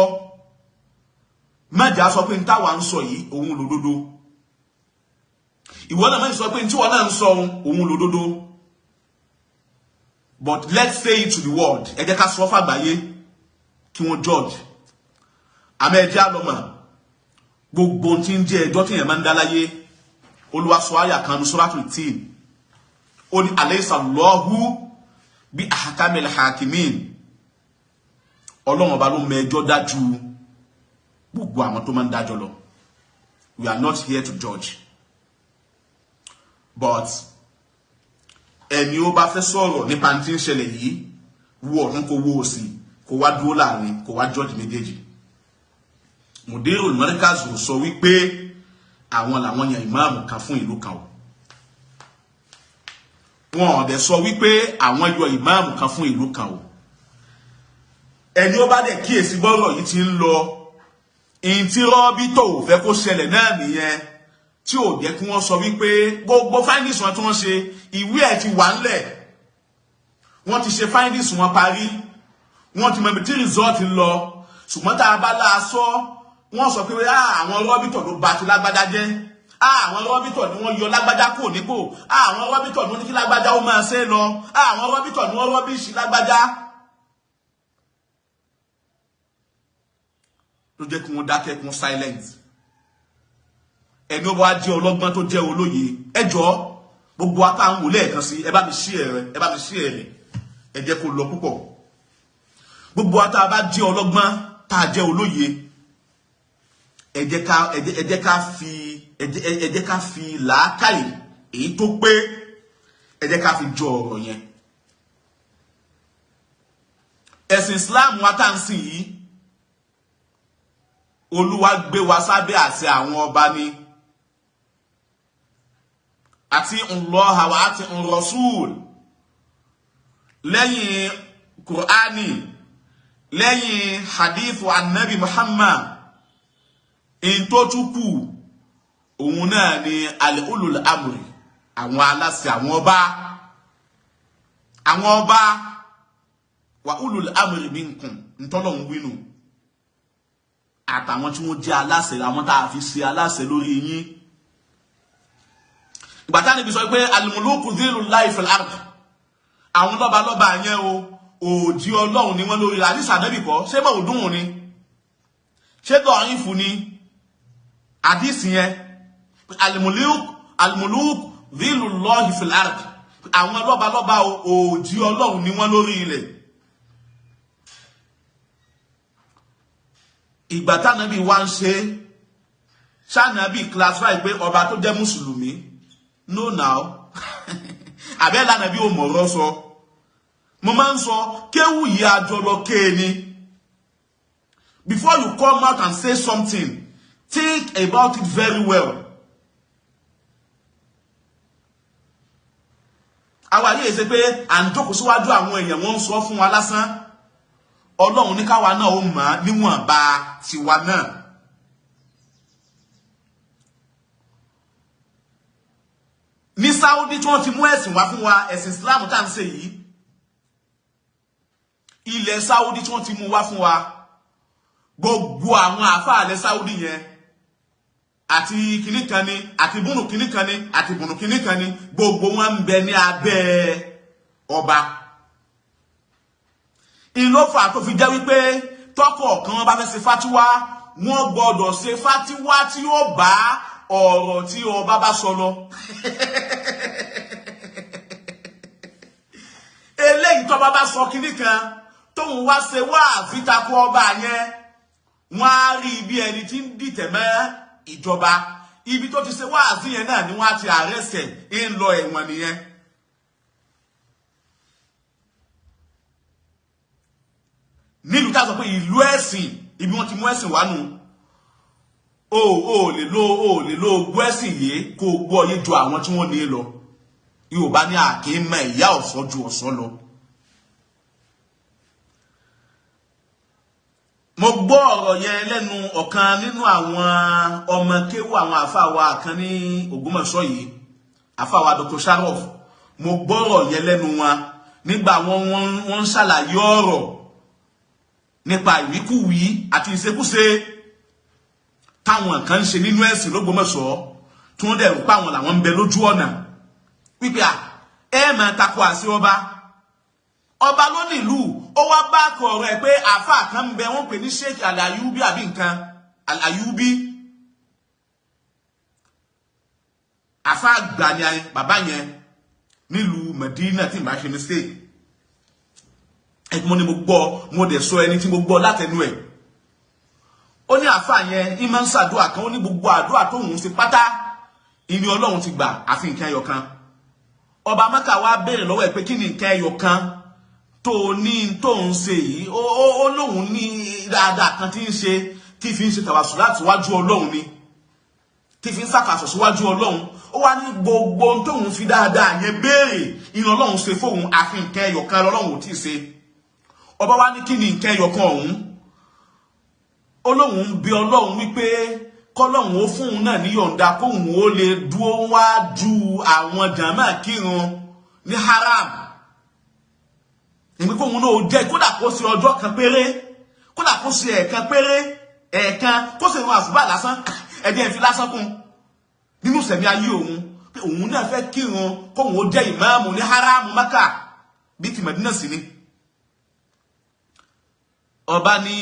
Mẹ́jà sọ pé n táwa ń sọ yìí òun lòdodo. Ìwọ náà mẹ́jà sọ pé n tí wọ́n náà ń sọ òun lòdodo. But let's say it to the world. Ẹ jẹ́ ká sọ fàgbáyé. Kí wọ́n judge. Àmọ́ ẹ jẹ́ àlọ́mọ̀ gbogbo tí ń jẹ́ ẹjọ́ tí yẹn máa ń dá láyé. Olúwa sọ àyà kan ní Suratul Tin, ó ní alaysa Allahu bí ahkamil hakimin. Ọlọ́run ọba ló mọ ẹjọ́ dájú gbogbo àwọn tó máa ń dájọ́ lọ. We are not here to judge, but ẹni ó bá fẹ́ sọ̀rọ̀ nípa tí ń ṣẹlẹ̀ yìí, wo ọ̀tún, kó wo òsì, kó wá dúró láàrin, kó wá judge méjèèjì. Mudirul Markaz sọ wípé àwọn làwọn yan ìmáàmù kan fún ìlú kan o. Wọn ò dẹ̀ sọ wípé àwọn yọ ìmáàmù kan fún ìlú kan o. Ẹni ó bá dẹ̀ kíyèsí bọ́rọ̀ yìí ti ń lọ, ìyìn tí rọ́bì tó ò fẹ́ kó ṣẹlẹ̀ náà nìyẹn, tí ò jẹ́ kí wọ́n sọ wípé gbogbo findings wọn tí wọ́n ṣe, ìwé ẹ̀ ti wà ńlẹ̀. Wọ́n ti ṣe findings wọn parí, wọ́n ti mọ ibi tí result ń lọ. Ṣùgbọ́n tá a bá láa sọ, wọ́n sọ pé àwọn rọ́bìtọ̀ ló ba ti lágbájá jẹ́, àwọn rọ́bìtọ̀ ni wọ́n yọ lágbájá kúrò nípò, àwọn rọ́bìtọ̀ ni wọ́n ní kí lágbájá ó máa ṣe lọ, àwọn rọ́bìtọ̀ ni wọ́n rubbish lágbájá. Ló jẹ́ kí wọ́n dákẹ́, kí wọ́n silent. Ẹni ó bá jẹ́ ọlọ́gbọ́n tó jẹ́ olóye, ẹ jọ̀ọ́, gbogbo apá ń wò lẹ́ẹ̀kan sí, ẹ bá mi ṣí ẹ̀rẹ̀, ẹ bá mi ṣí ẹ̀rẹ̀, ẹ jẹ́ kó lọ púpọ̀. Gbogbo apá bá jẹ́ ọlọ́gbọ́n tá a jẹ́ olóye, ẹ jẹ́ ká fi làákàyè èyí tó pé, ẹ jẹ́ ká fi jọ ọ̀rọ̀ yẹn. Ẹ̀sìn Islam wa tá à ń sìn yìí, Olúwa gbé wa sábẹ́ àṣẹ àwọn ọba ni, àti Allah wa àti Rasul, lẹ́yìn Kùránì, lẹ́yìn hadithu anabi Muhammad, in tó tún kù òun náà ni al-ulul amri, àwọn aláṣẹ, àwọn ọba, àwọn ọba wa ulul amri minkum, ntọ́lọ̀ ń wínú àtàwọn tí wọ́n jẹ́ aláṣẹ, àwọn tá a fi ṣe aláṣẹ lórí yín. Ìgbà tá níbi sọ pé al-muluku dhilullahi fil ard, àwọn lọ́balọ́ba yẹn o, òjì Ọlọ́run ni wọ́n lórí àdìsá nẹ́bì kọ́. Ṣé bá òdùn ni? Ṣé dọ̀ọ́yìn fún ni àdìsí yẹn? Al-muluk dhilullahi fil ard, àwọn lọ́balọ́ba òjì Ọlọ́run ni wọ́n lórí ilẹ̀. Ìgbà tánàbí wá ń ṣe, ṣànàbí classify pé ọba tó jẹ́ mùsùlùmí? No now. Àbẹ́ lánàbí ò mọ̀rọ̀ sọ. Mo máa ń sọ kéwù yìí, àjọlọ kéèni. Before you come out and say something, think about it very well. Àwa yìí ṣe pé à ń jókòó síwájú àwọn èèyàn, wọ́n ń sọ fún wa lásán. Ọlọ́run ní káwa náà ó mọ̀ níwọ̀nba tiwa náà. Ní Saudi tí wọ́n ti mú ẹ̀sìn wá fún wa, ẹ̀sìn Islam tá à ń ṣe yìí, ilẹ̀ Saudi tí wọ́n ti mú wá fún wa, gbogbo àwọn àfáà Saudi yẹn àti kìnnì kan ni, àti bùnú kìnnì kan ni, àti bùnú kìnnì kan ni, gbogbo wọn ń bẹ ní abẹ́ ọba. Ìlọ́fà tó fi jẹ́ wípé tọkọ̀ kan wọn bá fẹ́ ṣe fátíwá, wọ́n gbọ́dọ̀ ṣe fátíwá tí ó bá ọ̀rọ̀ tí ọba bá sọ lọ. Eléyìí tọ́ba bá sọ kinní kan tóun wá ṣe wá àfitakọ ọba yẹn, wọ́n á rí ibi ẹni tí ń dìtẹ̀ mọ́ ìjọba. Ibi tó ti ṣe wá àfi yẹn náà ni wọ́n á ti àrẹ́sẹ̀ ń lọ ẹ̀wọ̀n nìyẹn. Nílùú tá a sọ pé ìlú ẹ̀sìn, ibi wọ́n ti mú ẹ̀sìn wá nù, o ò lè lo gbọ́ ẹ̀sìn yìí kó o gbọ́ yé ju àwọn tí wọ́n ní lọ. Yorùbá ní àkè mọ ìyá ọ̀sán ju ọ̀sán lọ. Mo gbọ́ ọ̀rọ̀ yẹn lẹ́nu ọ̀kan nínú àwọn ọmọ kéwú àwọn àfáà wa kan ní Ògbómọ̀ṣọ́ yìí, àfáà wa Dr. Sharof. Mo gbọ́ ọ̀rọ̀ yẹn lẹ́nu wọn nígbà wọ́n ń ṣàlàyé ọ̀rọ̀ nípa ìwíkúwí àti ìṣekúṣe táwọn kan ń ṣe nínú ẹ̀sìn l'Ógbómọ̀ṣọ́, tí wọ́n dẹ̀ rò pé àwọn làwọn ń bẹ lójú ọ̀nà wípé à ẹ máa takò àṣẹ ọba. Ọba ló nílùú, ó wá bá kọ ọ̀rọ̀ ẹ̀ pé àáfàá kan ń bẹ, wọ́n pè ní Sheikh Al-Ayubi àbí nǹkan Al-Ayubi. Àáfàá gbà ní bàbá yẹn nílùú Medina, tí màá ṣe mistake. Mo ní mo gbọ́, mo dẹ̀ sọ ẹni tí mo gbọ́ látẹnu ẹ̀. Ó ní àáfàá yẹn ní máa ń ṣàdúrà kan, ó ní gbogbo àdúrà tóun ṣe pátá ìní Ọlọ́run ti gbà àfi nǹkan ẹyọ kan. Ọba Mẹ́kà wá béèrè lọ́wọ́ ẹ̀ pé kí ni nǹkan ẹyọ kan tó ní tó ń ṣe yìí? Ó lóun ní dáadáa kan tí ń ṣe, tí fi ń ṣe tàwàsù láti wájú Ọlọ́run ni, tí fi ń sàkàsọ̀ síwájú Ọlọ́run. Ó wá ní gbogbo tóun fi dáadáa yẹn béèrè ìní Ọlọ́run ṣe fóun, àfi nǹkan ẹyọ kan Ọlọ́run ò tí ì ṣe. Ọba wá ní kí ni nǹkan ẹyọ kan ọ̀hún? Ó lóun ń bi Ọlọ́run wípé kọ́lọ́hún ó fóun náà níyọ̀ǹda kóun ó lè dúró wájú àwọn jàmáà kírun ní haram. Ìpín kóun náà ó jẹ́, kódà kó ṣe ọjọ́ kan péré, kódà kó ṣe ẹ̀ẹ̀kan péré, ẹ̀ẹ̀kan kó ṣe ìrun àsùbá lásán, ẹ̀jẹ̀ ìfi lásán kún nínú sẹ̀mí ayé òun, pé òun náà fẹ́ kírun kóun ó jẹ́ ìmáàmù ní haram Mẹ́kà bí ti Mẹ̀dínà sí ni. Ọba ní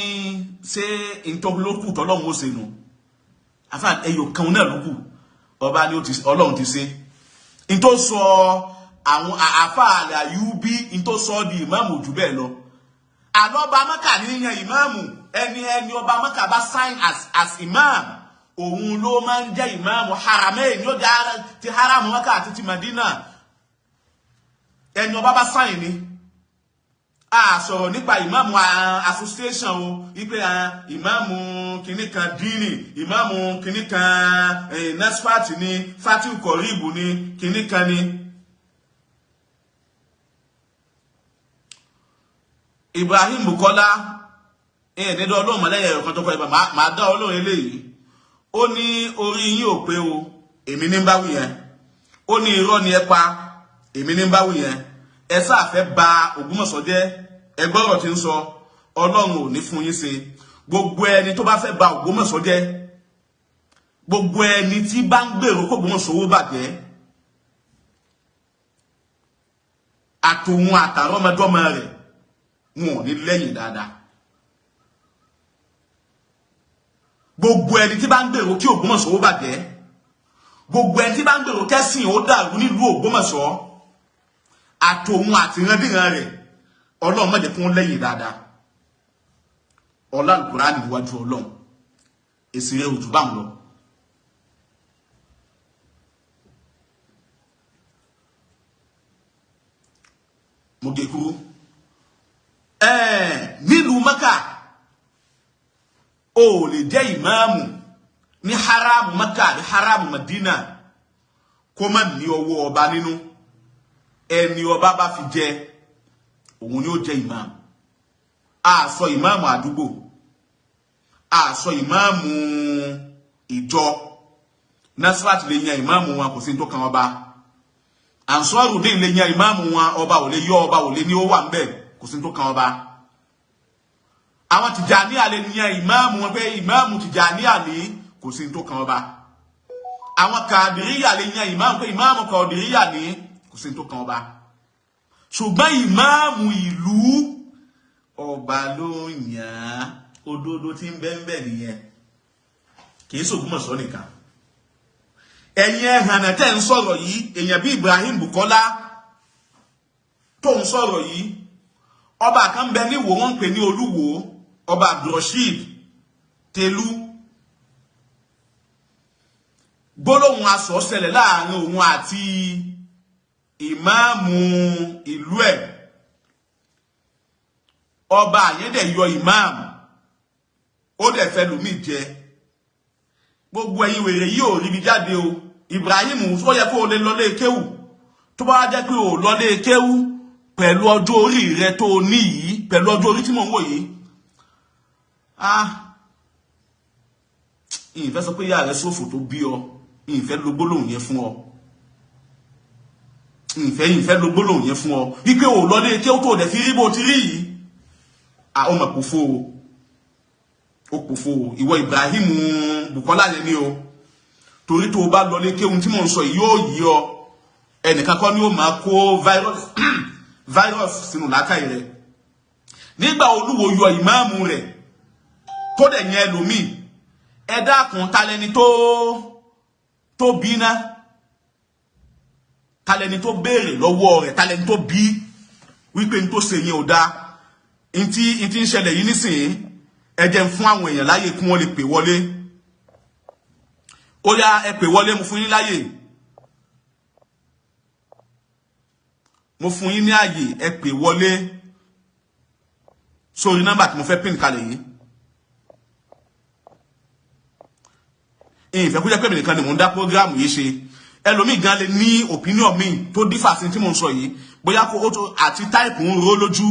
ṣé ìtọ́lókù tọ́lọ́hún ó ṣe nù? Àfà ẹyọ kan náà ló kù. Ọba ní Ọlọ́run ti ṣe. N tó sọ àwọn àfà Al-Ayubi, n tó sọ di ìmáàmù jù bẹ́ẹ̀ lọ. Àlọ́ ọba Mẹ́kà ní yan ìmáàmù, ẹni ọba Mẹ́kà bá sign as imam, òun ló máa ń jẹ́ ìmáàmù haramain, ní ó jẹ́ ti haram Mẹ́kà àti ti Madina. Ẹni ọba bá sign ni. A sọ̀rọ̀ nípa ìmáàmù association o, wípé ìmáàmù kìíní kan dínì, ìmáàmù kìíní kan nasfat ni, fatiu kọ̀ríbù ni, kìíní kan ni. Ibrahim Bukola ẹ̀ẹ́dẹ́dọ́ ọlọ́run mọ̀lẹ́yìn ẹ̀rọ kan tó kọ́ ibà máa dá ọlọ́run eléyìí. Ó ní orí yín ò pé o, èmi ní báwí yẹn. Ó ní irọ́ ni ẹ pa, èmi ní báwí yẹn. Ẹ sáà fẹ́ ba Ògbómọ̀ṣọ́ jẹ́, ẹ gbọ́rọ̀ tí ń sọ, Ọlọ́run ò ní fún yín ṣe. Gbogbo ẹni tó bá fẹ́ ba Ògbómọ̀ṣọ́ jẹ́, gbogbo ẹni tí bá ń gbèrò kó Ògbómọ̀ṣọ́ ó bàjẹ́, àtòun àtàrọ́mọdọ́mọ rẹ̀ wọn ò ní lẹ́yìn dáadáa. Gbogbo ẹni tí bá ń gbèrò kí Ògbómọ̀ṣọ́ ó bàjẹ́, gbogbo ẹni tí bá ń gbèrò kẹ́sìn ó dàrú nílùú Ògbómọ̀ṣọ́, àtòun àtìrandíran rẹ̀ Ọlọ́run má jẹ́ kí wọ́n lẹ́yìn dáadáa. Ọlá Al-Kùránì níwájú Ọlọ́run, èsì rẹ̀ òjò bá ń lọ. Mo gé kúrú. Nílùú Mẹ́kà, o ò lè jẹ́ ìmáàmù ní haramu Mẹ́kà ní haramu Madina kó má ní ọwọ́ ọba nínú. Ẹni ọba bá fi jẹ òun ni ó jẹ ìmáàmù. A sọ ìmáàmù àdúgbò, a sọ ìmáàmù ìjọ. Nasrat lè yan ìmáàmù wọn, kò sí tó kan ọba. Ansarudeen lè yan ìmáàmù wọn, ọba ò lè yọ, ọba ò lè ní ó wà ńbẹ̀, kò sí tó kan ọba. Àwọn Tìjàníyà lè yan ìmáàmù wọn pé ìmáàmù Tìjàníyà ní, kò sí tó kan ọba. Àwọn Kàdìríyà lè yan ìmáàmù pé ìmáàmù Kàdìríyà ní, kò sí tó kan ọba. Ṣùgbọ́n ìmáàmù ìlú ọba ló yàn án. Òdodo tí ń bẹ ń bẹ nìyẹn, kìí ṣògbómọ̀ṣọ́ nìkan. Ẹ̀yin ẹ̀hànà tẹ́ ń sọ̀rọ̀ yìí, èèyàn bí Ibrahim Bukola tó ń sọ̀rọ̀ yìí, ọba kan bẹ níwò, wọ́n ń pè ní Olúwo, ọba Abdulrasheed Telu. Gbólóhùn asọ̀ ṣẹlẹ̀ láàrin òun àti ìmáàmù ìlú ẹ̀. Ọba yẹn dẹ̀ yọ ìmáàmù, ó dẹ̀ fẹ́ lómi jẹ. Gbogbo ẹ̀yin wèrè yìí ò ríbi jáde o. Ibrahim, ó yẹ kó o lè lọlé kéwù. Tó bá jẹ́ pé o lọlé kéwù pẹ̀lú ọjọ́ orí rẹ tó o ní yìí, pẹ̀lú ọjọ́ orí tí mò ń wò yìí, ìfẹ́ sọ pé ìyá rẹ ṣòfò tó bí ọ, ìfẹ́ lo gbólóhùn yẹn fún ọ, ìfẹ́ lo gbólóhùn yẹn fún ọ wípé o lọlé kéwù tó dẹ̀ fi rí bó ti rí yìí. Ó mà kò fó o, ó kò fó o, ìwọ Ibrahim Bukola yẹn ni o. Torí tó o bá lọlé kéwù tí mò ń sọ yìí yóò yí ọ. Ẹnìkan kọ́ ni ó máa kó virus sínú làákàyè rẹ̀. Nígbà Olúwo yọ ìmáàmù rẹ̀ tó dẹ̀ yẹn ẹlòmíì, ẹ dákun, talẹni tó bí ná? Talẹni tó béèrè lọ́wọ́ rẹ̀? Talẹni tó bí wípé n tó ṣe yẹn ò dáa? Ntí ń ṣẹlẹ̀ yìí nísìnyí, ẹ jẹ́ ń fún àwọn èèyàn láyè kí wọ́n lè pè wọlé. Ó yá, ẹ pè wọlé, mo fún yín láyè, mo fún yín ní àyè, ẹ pè wọlé sórí nọ́mbà tí mo fẹ́ pín kalẹ̀ yìí. Ìfẹ́ kó jẹ́ pé mi nìkan ni mò ń dá prógráàmù yìí ṣe. Ẹlòmíì gan lè ní opinion mi tó dífà sí tí mò ń sọ yìí, bóyá kó tó àti táìpù ń ro lójú.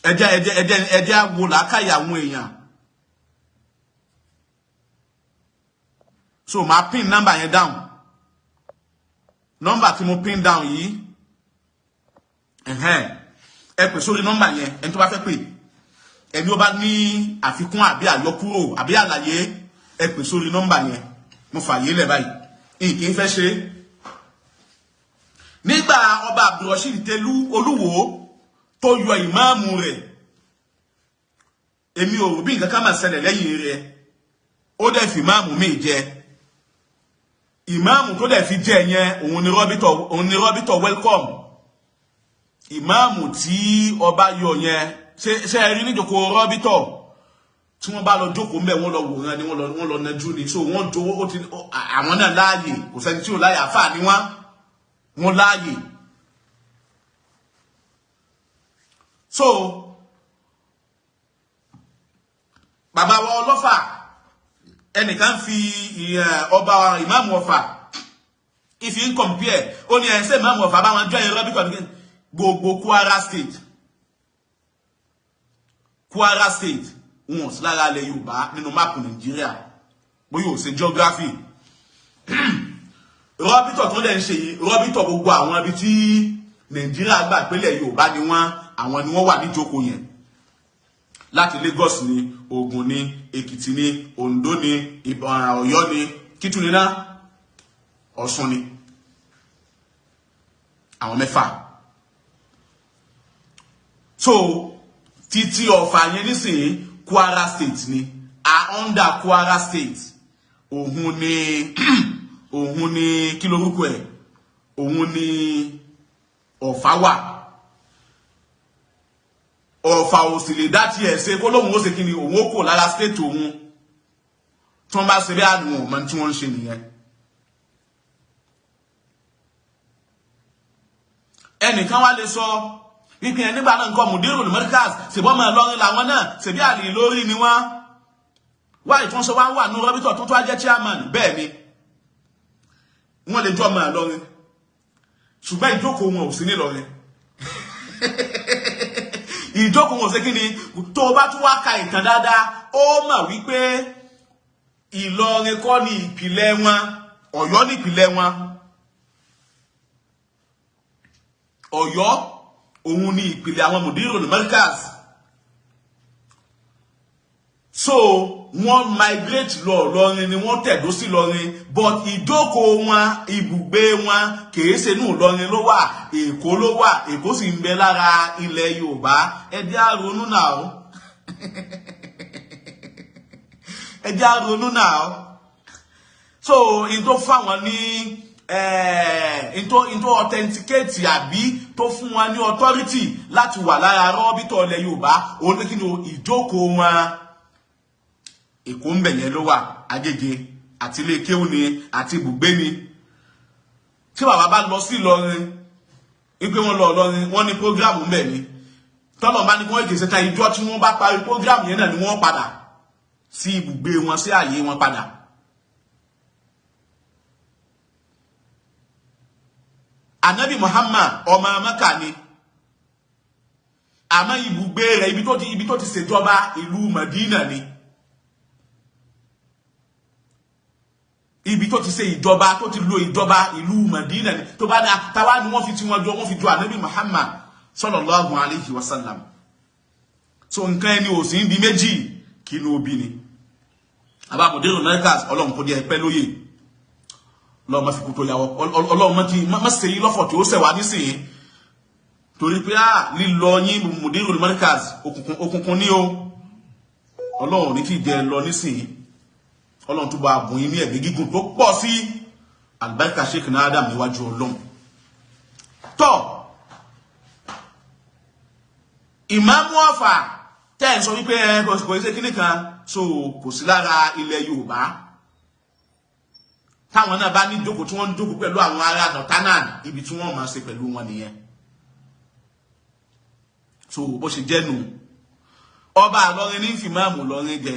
Ẹjẹ́ wo làákàyè àwọn èèyàn. So màá pin nọ́mbà yẹn down, nọ́mbà tí mo pin down yìí, ẹ pè sórí nọ́mbà yẹn. Ẹni tó bá fẹ́ pè, ẹni ó bá ní àfikún àbí àyọkúrò àbí àlàyé, ẹ pè sórí nọ́mbà yẹn. Mo fààyè lẹ̀ báyìí, nǹkan ìfẹ́ ṣe. Nígbà ọba Abdulrasheed Tẹ̀lú Olúwo tó yọ ìmáàmù rẹ̀, èmi ò rò bí nǹkan kan máa ṣẹlẹ̀ lẹ́yìn rẹ̀. Ó dẹ̀ fi ìmáàmù míì jẹ. Ìmáàmù tó dẹ̀ fi jẹ yẹn, òun ni rọ́bìtọ̀ welcome. Ìmáàmù tí ọba yọ yẹn, ṣe ẹ rí níjókòó rọ́bìtọ̀ tí wọ́n bá lọ jókòó mbẹ́, wọ́n lọ wòran ni, wọ́n lọ nẹjú ni. So wọ́n jowó ó ti àwọn náà láàyè, kò sẹ́ni tí ò láyè, àfáà ni wọ́n láàyè. So bàbá wa Ọlọ́fà, ẹnìkan fi ọba ìmáàmù Ọ̀fà ìfi ń compare, ó ní ẹsẹ̀ ìmáàmù Ọ̀fà bá wọn jọ ìrọ́ bí kọ̀ọ̀dù. Gbogbo Kwara State, Kwara State wọn ò sí lára ilẹ̀ Yorùbá nínú máàpù Nàìjíríà, bóyá ò ṣe geography. Rọ́bìtọ̀ tó dẹ̀ ń ṣe yìí, rọ́bìtọ̀ gbogbo àwọn ibi tí Nàìjíríà gbà pélẹ̀ Yorùbá ni wọ́n, àwọn ni wọ́n wà níjókòó yẹn. Láti Lagos ni, Ògùn ni, Èkìtì ni, Oǹdó ni, Ọ̀yọ́ ni, kítúniná, Ọ̀ṣun ni, àwọn mẹ́fà. So títí Ọ̀fà yẹn nísìnyí, Kwara State ni, a under Kwara State. Òun ni kí lorúkọ ẹ̀, òun ni Ọ̀fà wà. Ọ̀fà ò sì lè dá tiẹ̀ ṣe kó lóun ó ṣe kí ni, òun ó kò lára state òun. Tí wọ́n bá ṣe bí àdùn ọ̀mọ tí wọ́n ń ṣe nìyẹn. Ẹnìkan wá lè sọ wípé ẹ nígbà náà nǹkan Mudirul Markaz ṣèbọ́ mọ́ Ìlọrin làwọn náà, ṣèbí àlè lórí ni wọ́n wá ìtúnṣe wá wà ní rọ́bìtọ̀ tó tó wá jẹ́ chairman. Bẹ́ẹ̀ ni wọ́n lè jọ mọ́ Ìlọrin, ṣùgbọ́n ìjókòó wọn ò sí nílọrin. Ìjókòó wọn ò sí kí ni. Tó o bá tún wá ka ìtàn dáadáa, ó mọ̀ wípé Ìlọrin kọ́ ni ìpìlẹ̀ wọn, Ọ̀yọ́ ni ìpìlẹ̀ wọn. Ọ̀yọ́ òun ni ìpìlẹ̀ àwọn Mudirul Markaz. So wọ́n migrate lọ Ìlọrin ni, wọ́n tẹ̀dó sí Ìlọrin, but ìjókòó wọn, ibùgbé wọn kìí ṣe inú Ìlọrin ló wà, Èkó ló wà. Èkó sì ń bẹ lára ilẹ̀ Yorùbá. Ẹ jẹ́ á ronú náà o. Ẹ jẹ́ á ronú náà o. So in tó fáwọn ní into authenticate àbí tó fún wọn ní authority láti wà lára rọ́bìtọ̀ ilẹ̀ Yorùbá, òun ní kí ni ìjókòó wọn Èkó ń bẹ̀ yẹn ló wà, Agége àti ilé kéwú ni àti ibùgbé ni. Tí bàbá bá lọ sí Ìlọrin, wípé wọ́n lọ Ìlọrin, wọ́n ní prógráàmù ń bẹ̀ ni, tọ́lọ̀ bá ní kí wọ́n ètè ṣẹta ìjọ tí wọ́n bá parí prógráàmù yẹn náà ni wọ́n padà sí ibùgbé wọn, sí àyè wọn padà. Ànábì Muhammad ọmọ Mẹ́kà ni, àmọ́ ibùgbé rẹ̀ ibi tó ti ṣèjọba ìlú Mẹdínà ni. Ibi tó ti ṣe ìjọba, tó ti lo ìjọba ìlú Mẹdínà ni. Tó bá dá táwa ni wọ́n fi tí wọ́n jọ, wọ́n fi jọ Ànábì Muhammad sallallahu alayhi wa sallam. So nǹkan ẹni ò sí ń di méjì kí inú obì ni. Àbá Mudirul Markaz, Ọlọ́run kò di ẹ̀pẹ́ lóye, Ọlọ́run má fi kú tó yàwọ́, Ọlọ́run má ṣe yí lọ́fọ̀ tí ó ṣẹ̀ wá nísìnyí. Torí pé lílọ yín Mudirul Markaz òkùnkùn ní o. Ọlọ́run ní kí jẹ lọ nísìnyí. Ọlọ́run tó bá bùn yín ní ẹ̀mí gígùn tó pọ̀ sí àlùbáríkà Sheikh Adam níwájú Ọlọ́run. Tọ́ Ìmáàmù Ọ̀fà tẹ́ ẹ̀ sọ wípé ẹ kò sí kíní kan, so kò sí lára ilẹ̀ Yorùbá. Táwọn náà bá ní jókòó tí wọ́n ń jókòó pẹ̀lú àwọn ará Northern, ibi tí wọ́n máa ṣe pẹ̀lú wọn nìyẹn. So bó ṣe jẹ́ nù. Ọba Ìlọrin ní fìmáàmù Ìlọrin jẹ.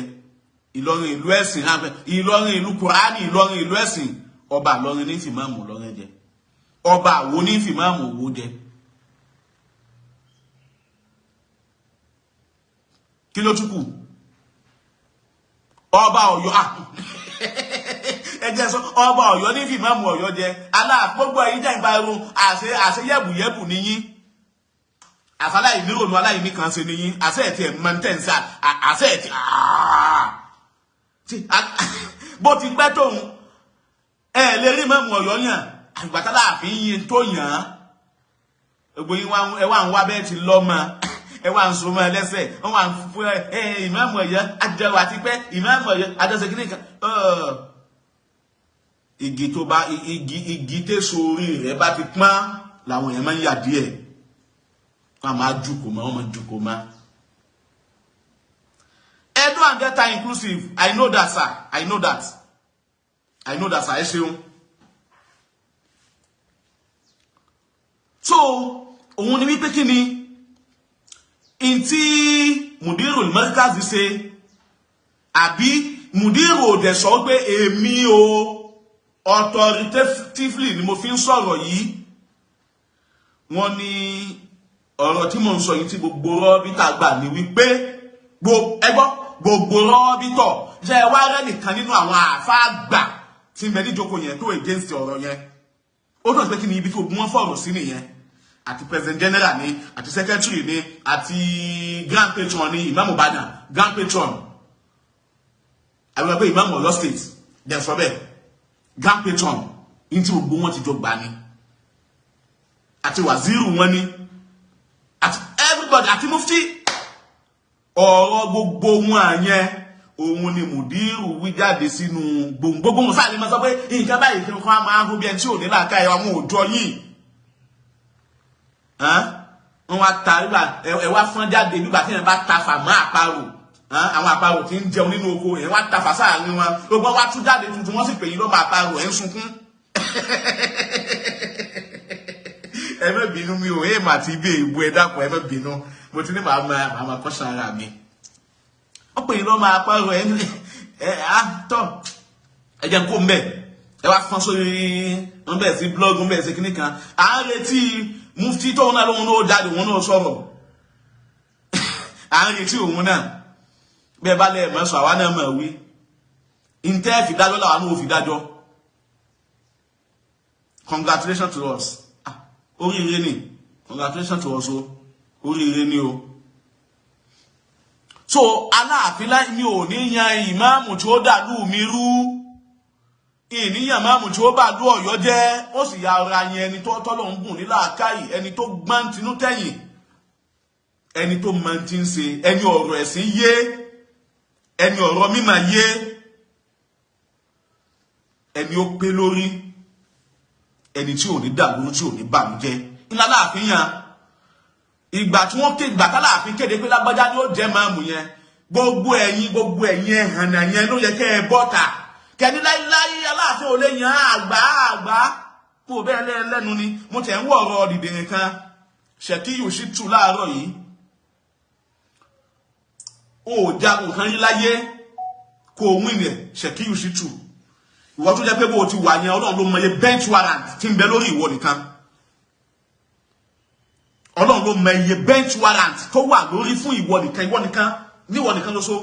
Ìlọrin ìlú ẹ̀sìn, Ìlọrin ìlú Kùránì, Ìlọrin ìlú ẹ̀sìn. Ọba Ìlọrin ní fìmáàmù Ìlọrin jẹ. Ọba Àwo ní fìmáàmù Òwò jẹ. Kí ló tún kù? Ọba Ọ̀yọ́ ẹ jẹ́ sọ, ọba Ọ̀yọ́ ní fìmáàmù Ọ̀yọ́ jẹ. Aláàgbogbo ẹ̀yin jẹ́ ìgbà irun àṣẹ yẹ̀bùyẹ̀bù níyín. Àfàlàyé nírònú aláìní kan ṣe níyín. Àṣẹ ẹ̀tì ẹ̀ mọ̀ntẹ́ǹsà àṣẹ ẹ̀tì bó ti pẹ́ tóun ẹ lè rí mọ́mù Ọ̀yọ́ yàn àgbàtà láàfin yín tó yàn án. Gbogbo yín ẹ wá ń wá bẹ́ẹ̀ ti lọ́mọ, ẹ wá ń so mọ́ ẹlẹ́sẹ̀, wọ́n wá ń fún ẹ ìmáàmù Ọ̀yọ́ àjẹwò àti pẹ́ ìmáàmù Ọ̀yọ́ àjọṣe kìíní kan. Igi tó bá igi tẹ̀sọ orí rẹ̀ bá ti pọ́n làwọn èèyàn máa ń yà díẹ̀. Wọ́n máa jùkò mọ́, wọ́n máa jùkò mọ́. Edo and Delta inclusive, I know that, sir. I know that. I know that, sir. Ẹ ṣeun. So, òun ni wípé kí ni ntí Mudirul Markaz ṣe, àbí Mudiru ò dẹ̀ sọ pé èmi o authoritatively ni mo fi ń sọ̀rọ̀ yìí. Wọ́n ní ọ̀rọ̀ tí mò ń sọ yìí tí gbogbo rọ́bítà gbà ní wípé gbogbo rọ́bítọ̀ ṣe ẹ wá rẹ́ nìkan nínú àwọn àáfàá gbà tí ń bẹ níjókòó yẹn tó against ọ̀rọ̀ yẹn. Ó dọ̀ sí pé kí ni ibi tí ogun wọn fọ̀rọ̀ sí nìyẹn. Àti president general ni, àti secretary ni, àti grand patron ni, Imam Ibadan grand patron, àwọn ẹgbẹ́ Imam Ọ̀yọ́ state dẹ̀ sọ bẹ́ẹ̀, grand patron ní tí gbogbo wọn ti jọ gbà ni, àti waziri wọn ni, àti everybody, àti mufti. Ọ̀rọ̀ gbogbo wọn àyẹn òun ni Mudiru wí jáde sínú gbogbo wọn sáà ní ma sọ pé nǹkan báyìí kí wọn máa ń hó bí ẹni tí ò ní làákà ẹ àwọn òjò yìí. Wọ́n wá ta ẹ wá fọ́n jáde nígbà tí ẹ bá ta fà mọ́ àparò, àwọn àparò tí ń jẹun nínú oko, ẹ wá ta fà sáàrin wọn, gbogbo wọn wá tú jáde tuntun, wọ́n sì pè yín lọ́mọ àparò, ẹ ń sunkún. Ẹ má bínú mi ò èèmà àti ibi èèbù, ẹ dákun ẹ má bínú, mo ti ní màá máa kọ́ṣán ara mi. Wọ́n pè yín lọ́mọ àparò ẹ á tọ́ ẹ jẹ́ kó mbẹ́ ẹ wá fọ́n sórí wọn bẹ̀rẹ̀ sí blọ́ọ̀gù, wọn bẹ̀rẹ̀ sí kíní kan. À ń retí mufti tóun náà lóun náà jáde, òun náà sọ̀rọ̀. À ń retí òun náà. Bẹ́ẹ̀ bá lẹ́ẹ̀ mọ́sọ̀ àwa náà mọ̀ wí. Ntẹ́ fi dájọ́ làwọn náà fi dájọ́. Congratulations to us. Oríire ni. Congratulations to us o. Oríire ni o. So Aláàfin láì mi ò ní yan ìmáàmù tí ó dàlú mi rú. Ìníyàn máàmù tí ó bá lú Ọ̀yọ́ jẹ́, ó sì ya ọ̀rọ̀ ayẹn ẹni tó tọ́lọ̀ ń gùn ní làákàyè, ẹni tó gbọ́n tinú tẹ̀yìn, ẹni tó mọ ti ń ṣe, ẹni ọ̀rọ̀ ẹ̀sìn yé, ẹni ọ̀rọ̀ mímọ̀ yé, ẹni ó pé lórí, ẹni tí ò ní dàlú, tí ò ní bànújẹ́. Ńlá láàfin yan. Ìgbà tí wọ́n ké, ìgbà táláàfin kéde pé lágbájá ni ó jẹ́ máàmù yẹn, gbogbo ẹ̀yin ẹ̀hànà yẹn ló yẹ kẹ́ ẹ bọ́ta. Kẹ́ni láíláí Aláàfin ò lè yan àgbà kó bẹ́ẹ̀ lẹ́nu ni. Mo tẹ̀ ń wọ̀ ọ̀rọ̀ dìde nìkan Ṣèkíyù sí tù láàárọ̀ yìí. Ó jagun kan yín láyé kó o win ẹ̀ Ṣèkíyù sí tù. Ìwọ tó jẹ́ pé bó o ti wà yẹn, Ọlọ́run ló mọ iye bench warrant tí ń bẹ lórí ìwọ nìkan. Ọlọ́run ló mọ iye bench warrant tó wà lórí fún ìwọ nìkan, ìwọ nìkan níwọ nìkan lóso.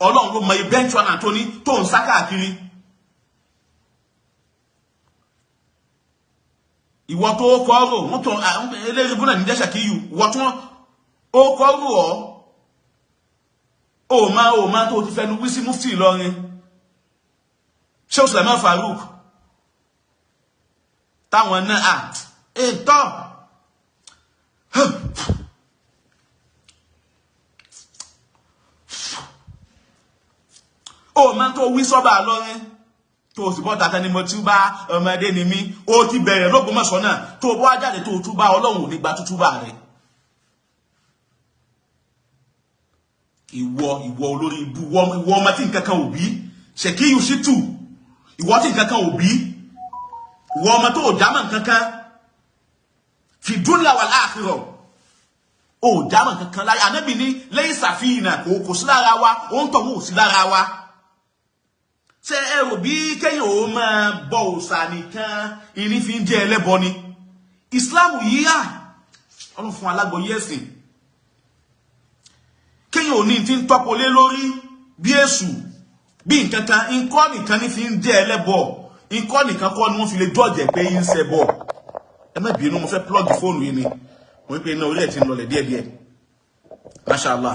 Ọlọ́run ló mọ iye bench warrant tó ní tó ń sá káàkiri. Ìwọ tó kọ́ rò wọ́n tó eléyìí búnà ní jẹ́ Ṣèkíyù, ìwọ tó ó kọ́ rò ọ́ ó máa tó ti fẹnu wí sí mufti Ìlọrin Sheikh Sulaiman Farouk táwọn náà à ètò Ó máa tó wí sọ́ba lọ́rin tó o sì bọ́ tata ni mo túbá, ọmọdé ni mí. Ó ti bẹ̀rẹ̀ l'Ógbómọ̀ṣọ́ náà, tó o bọ́ jáde tó o túbá, Ọlọ́run ò ní gba tútúbà rẹ̀. Ìwọ ìwọ olórí ibú, ìwọ ọmọ tí nǹkan kan ò bí, Ṣèkíyù Ṣítù, ìwọ tí nǹkan kan ò bí, ìwọ ọmọ tó ò jámọ́ nǹkan kan fi dunya wal akhirah, ò jámọ́ nǹkan kan láyé. Ànábì ní lẹ́yìn sàfihàn kò sí lára wa, ó ń tọ̀wọ́ ò sí lára wa. Ṣé ẹ rò bí kéèyàn ó máa bọ òòṣà nìkan ìní fi ń jẹ́ ẹlẹ́bọ ni? Ìsìláàmù yìí à Ọlọ́run fún alágbọ̀yé ẹ̀sìn. Kéèyàn ò ní ti ń tọ́pọ̀ lé lórí bí èṣù bí nǹkan kan, nǹkan nìkan ní fi ń jẹ́ ẹlẹ́bọ, nǹkan nìkan kọ́ ni wọ́n fi lè jọ́ọ̀jẹ̀ pé ń ṣẹbọ. Ẹ má bínú, mo fẹ́ plọ́ọ̀gì fóònù yìí ni, mo ní pé iná orí ẹ̀ ti ń lọlẹ̀ díẹ̀díẹ̀. Masha Allah.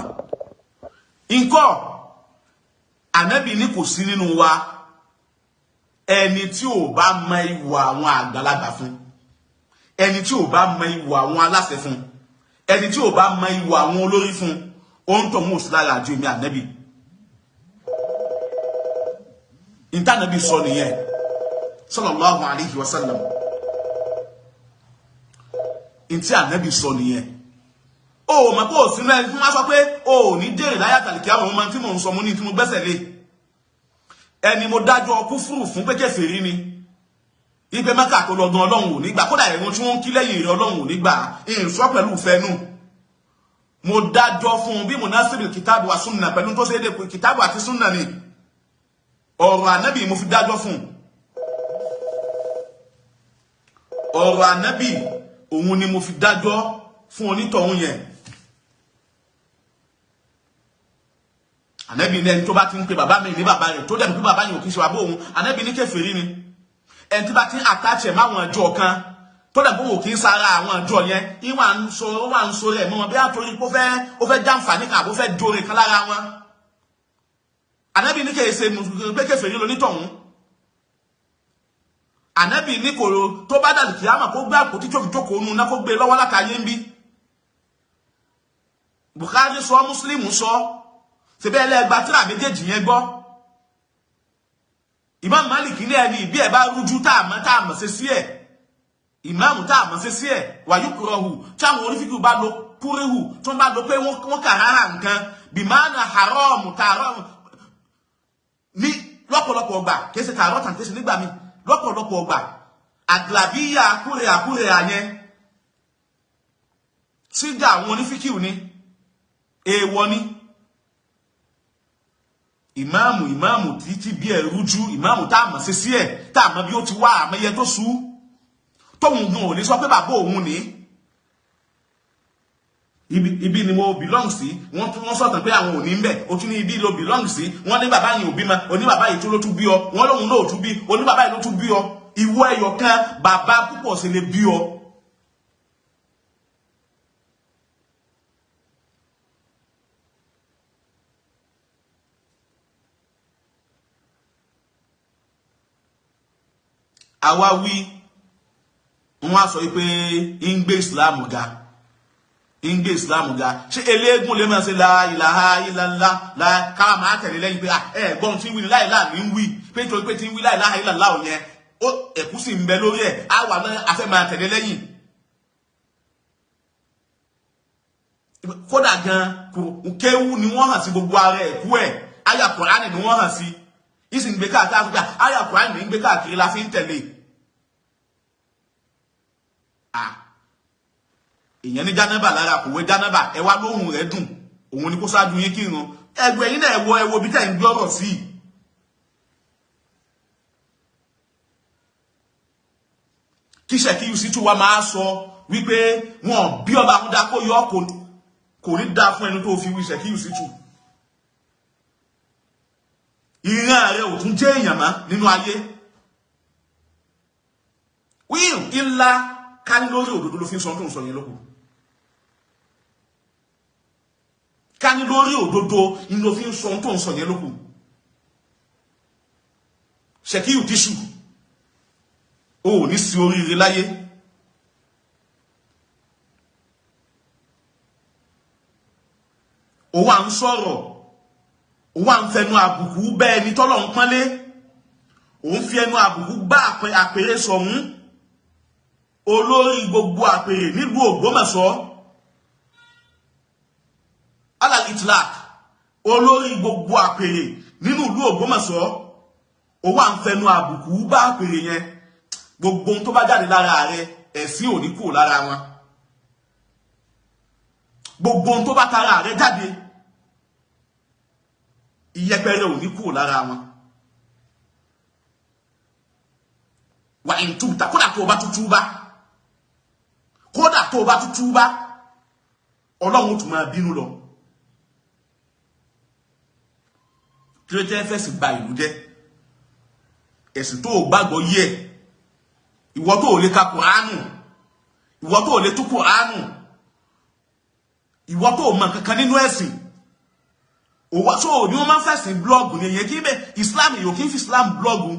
Nǹkan Ànábì ní kò sí nínú wa ẹni tí ò bá mọ ìwà àwọn àgbàlagbà fún, ẹni tí ò bá mọ ìwà àwọn aláṣẹ fún, ẹni tí ò bá mọ ìwà àwọn olórí fún, ó ń tọ̀hún òsì lára àjò èmi Ànábì. Ìtànàbí sọ nìyẹn sallallahu alayhi wa sallam. Ìtí Ànábì sọ nìyẹn. Ó mọ̀ pé òsínú ẹni tí wọ́n sọ pé o ò ní dèrè láyà tàlìkí àwọn ọmọ tí mò ń sọ, mo ní tí mo gbẹ́sẹ̀ lé. Ẹni mo dájọ́ kúfúrù fún pé kèfèrí ni, ipe Mẹ́kà tó lọ gan Ọlọ́run ò ní gbà, kódà ẹ̀rùn tí wọ́n ń kí lẹ́yìn rẹ̀ Ọlọ́run ò ní gbà, ìrìnsọ́ pẹ̀lú ìfẹ́nu. Mo dájọ́ fún un bí munasibil kìtàbù wa súnà, pẹ̀lú tó ṣe é dé kìtàbù àti súnà ni ọ̀rọ̀ Ànábì mo fi dájọ́ fún un. Ọ̀rọ̀ Ànábì òun ni mo fi dájọ́ fún onítọ̀hún yẹn. Ànábì ní ẹni tó bá ti ń pe bàbá mi ní bàbá rẹ̀ tó dẹ̀bi pé bàbá yẹn ò kí ń ṣe bàbá òun, Ànábì ní kèfèrí ni. Ẹni tí bá ti ń àtàchẹ̀ máwọn ẹjọ́ kan tó dẹ̀bi òun kì í sara àwọn ẹjọ́ yẹn, ìwà ń sọ wà ń sọ rẹ̀ mọ́ wọn bí àtòrí pé ó fẹ́ jàǹfààní kan àbó fẹ́ dóore kan lára wọn. Ànábì ní kèé ṣe pé kèfèrí lonítọ̀hún. Ànábì ní kò tó bá dàlù kìámà kó gbé àpótí tó fi jókòó nu náà kó gbé lọ́wọ́ látàyé ń bí. Bukhari sọ, Muslim sọ, síbẹ̀ ẹlẹ́gba tíra méjèèjì yẹn gbọ́. Imam Malik ní ẹni ìbí ẹ̀ bá rújú tá a mọ̀ ṣe sí ẹ̀, ìmáàmù tá a mọ̀ ṣe sí ẹ̀ wàyúkúrọ̀hù táwọn onífíkù bá lo kúrẹ́hù tó ń bá lo pé wọ́n kà rárá nǹkan bìmánà haram tààrọ̀ ní lọ́pọ̀lọpọ̀ ọgbà, kìí ṣe tààrọ̀ tàn kìí ṣe nígbà mi lọ́pọ̀lọpọ̀ ọgbà àgbàbíyà kúrẹ́ àkúrẹ́ àyẹn sígá àwọn onífíkìú ni èèwọ̀ ni. Ìmáàmù ìmáàmù títí bí ẹ rújú, ìmáàmù tá a mọ̀ sí sí ẹ̀, tá a mọ̀ bí ó ti wá àmọ́yẹ tó sú tóun gan ò ní sọ pé bàbá òun ní ibi ni mo belong sí. Wọ́n tún wọ́n sọ̀tàn pé àwọn ò ní ń bẹ̀, o tún ní ibi ló belong sí. Wọ́n ní bàbá yìí ò bímọ, oní bàbá yìí tún ló tún bí ọ, wọ́n lóun náà ò tún bí, oní bàbá yìí ló tún bí ọ. Ìwọ ẹyọ kan bàbá púpọ̀ sí lè bí ọ. Àwa wí wọ́n á sọ pé ń gbé Islam ga, ń gbé Islam ga. Ṣé eléégún lè máa ṣe la ilaha illallah la ká máa tẹ̀lé lẹ́yìn pé ẹ gbọ́n tí ń wí ní láìláà ní ń wí, pé nítorí pé tí ń wí la ilaha illallah yẹn ó ẹ̀kú sì ń bẹ lórí ẹ̀, á wà náà a fẹ́ máa tẹ̀lé lẹ́yìn. Kódà gan kéwú ni wọ́n hàn sí gbogbo ara ẹ̀kú ẹ̀, àyà Kùránì ni wọ́n hàn sí, ìsìn gbé káàkiri, àyà Kùránì ní gbé káàkiri la fi ń tẹ̀lé. Èèyàn ní jánábà lára kò wé jánábà, ẹ wá lóhùn rẹ̀ dùn, òun ni kó ṣáájú yín kírun. Ẹgbẹ́ yín náà ẹ wo bí tẹ̀ ń gbé ọ̀rọ̀ sí. Kí Ṣèkíyù Ṣítù wa máa sọ wípé wọn bí ọba àmúdá kó yọ kò ní dáa fún ẹni tó fi wí Ṣèkíyù Ṣítù. Ìran rẹ̀ ò tún jẹ́ èèyàn mọ́ nínú ayé. Wíìl ńlá ká ní lórí òdodo ló fi ń sọ tó ń sọ yẹn lóko. Ká ní lórí òdodo ni ló fi ń sọ tó ń sọ yẹn lóko. Ṣèkíyù Ṣítù o ò ní sí oríire láyé. Ó wà ń sọ̀rọ̀, ó wà ń fẹnu àbùkù bẹ́ẹ̀ ni tọ́lọ̀ ń pọ́nlé, òun fi ẹnu àbùkù gbá àpèrè sọ̀hún, olórí gbogbo àpèrè nílùú Ògbómọ̀ṣọ́, alal itlaq, olórí gbogbo àpèrè nínú ìlú Ògbómọ̀ṣọ́. Ó wà ń fẹnu àbùkù bá àpèrè yẹn. Gbogbo ohun tó bá jáde lára rẹ, ẹ̀sìn ò ní kúrò lára wọn. Gbogbo ohun tó bá tara rẹ jáde, ìyẹpẹrẹ ò ní kúrò lára wọn. Wà ń túta, kódà tó o bá tútú bá, kódà tó o bá tútú bá, Ọlọ́run tún máa bínú lọ. Kí ló tẹ́ fẹ̀sìn ba ìlú jẹ́? Ẹ̀sìn tó o gbàgbọ́ yí ẹ̀, ìwọ tó o lè ka Kùránù, ìwọ tó o lè tú Kùránù, ìwọ tó o mọ kankan nínú ẹ̀sìn, òwò tó o ní wọ́n máa ń fẹ̀sìn blọ́ọ̀gù ni. Èyàn kí bẹ́ẹ̀ Islam, èyàn kì í fi Islam blọ́ọ̀gù.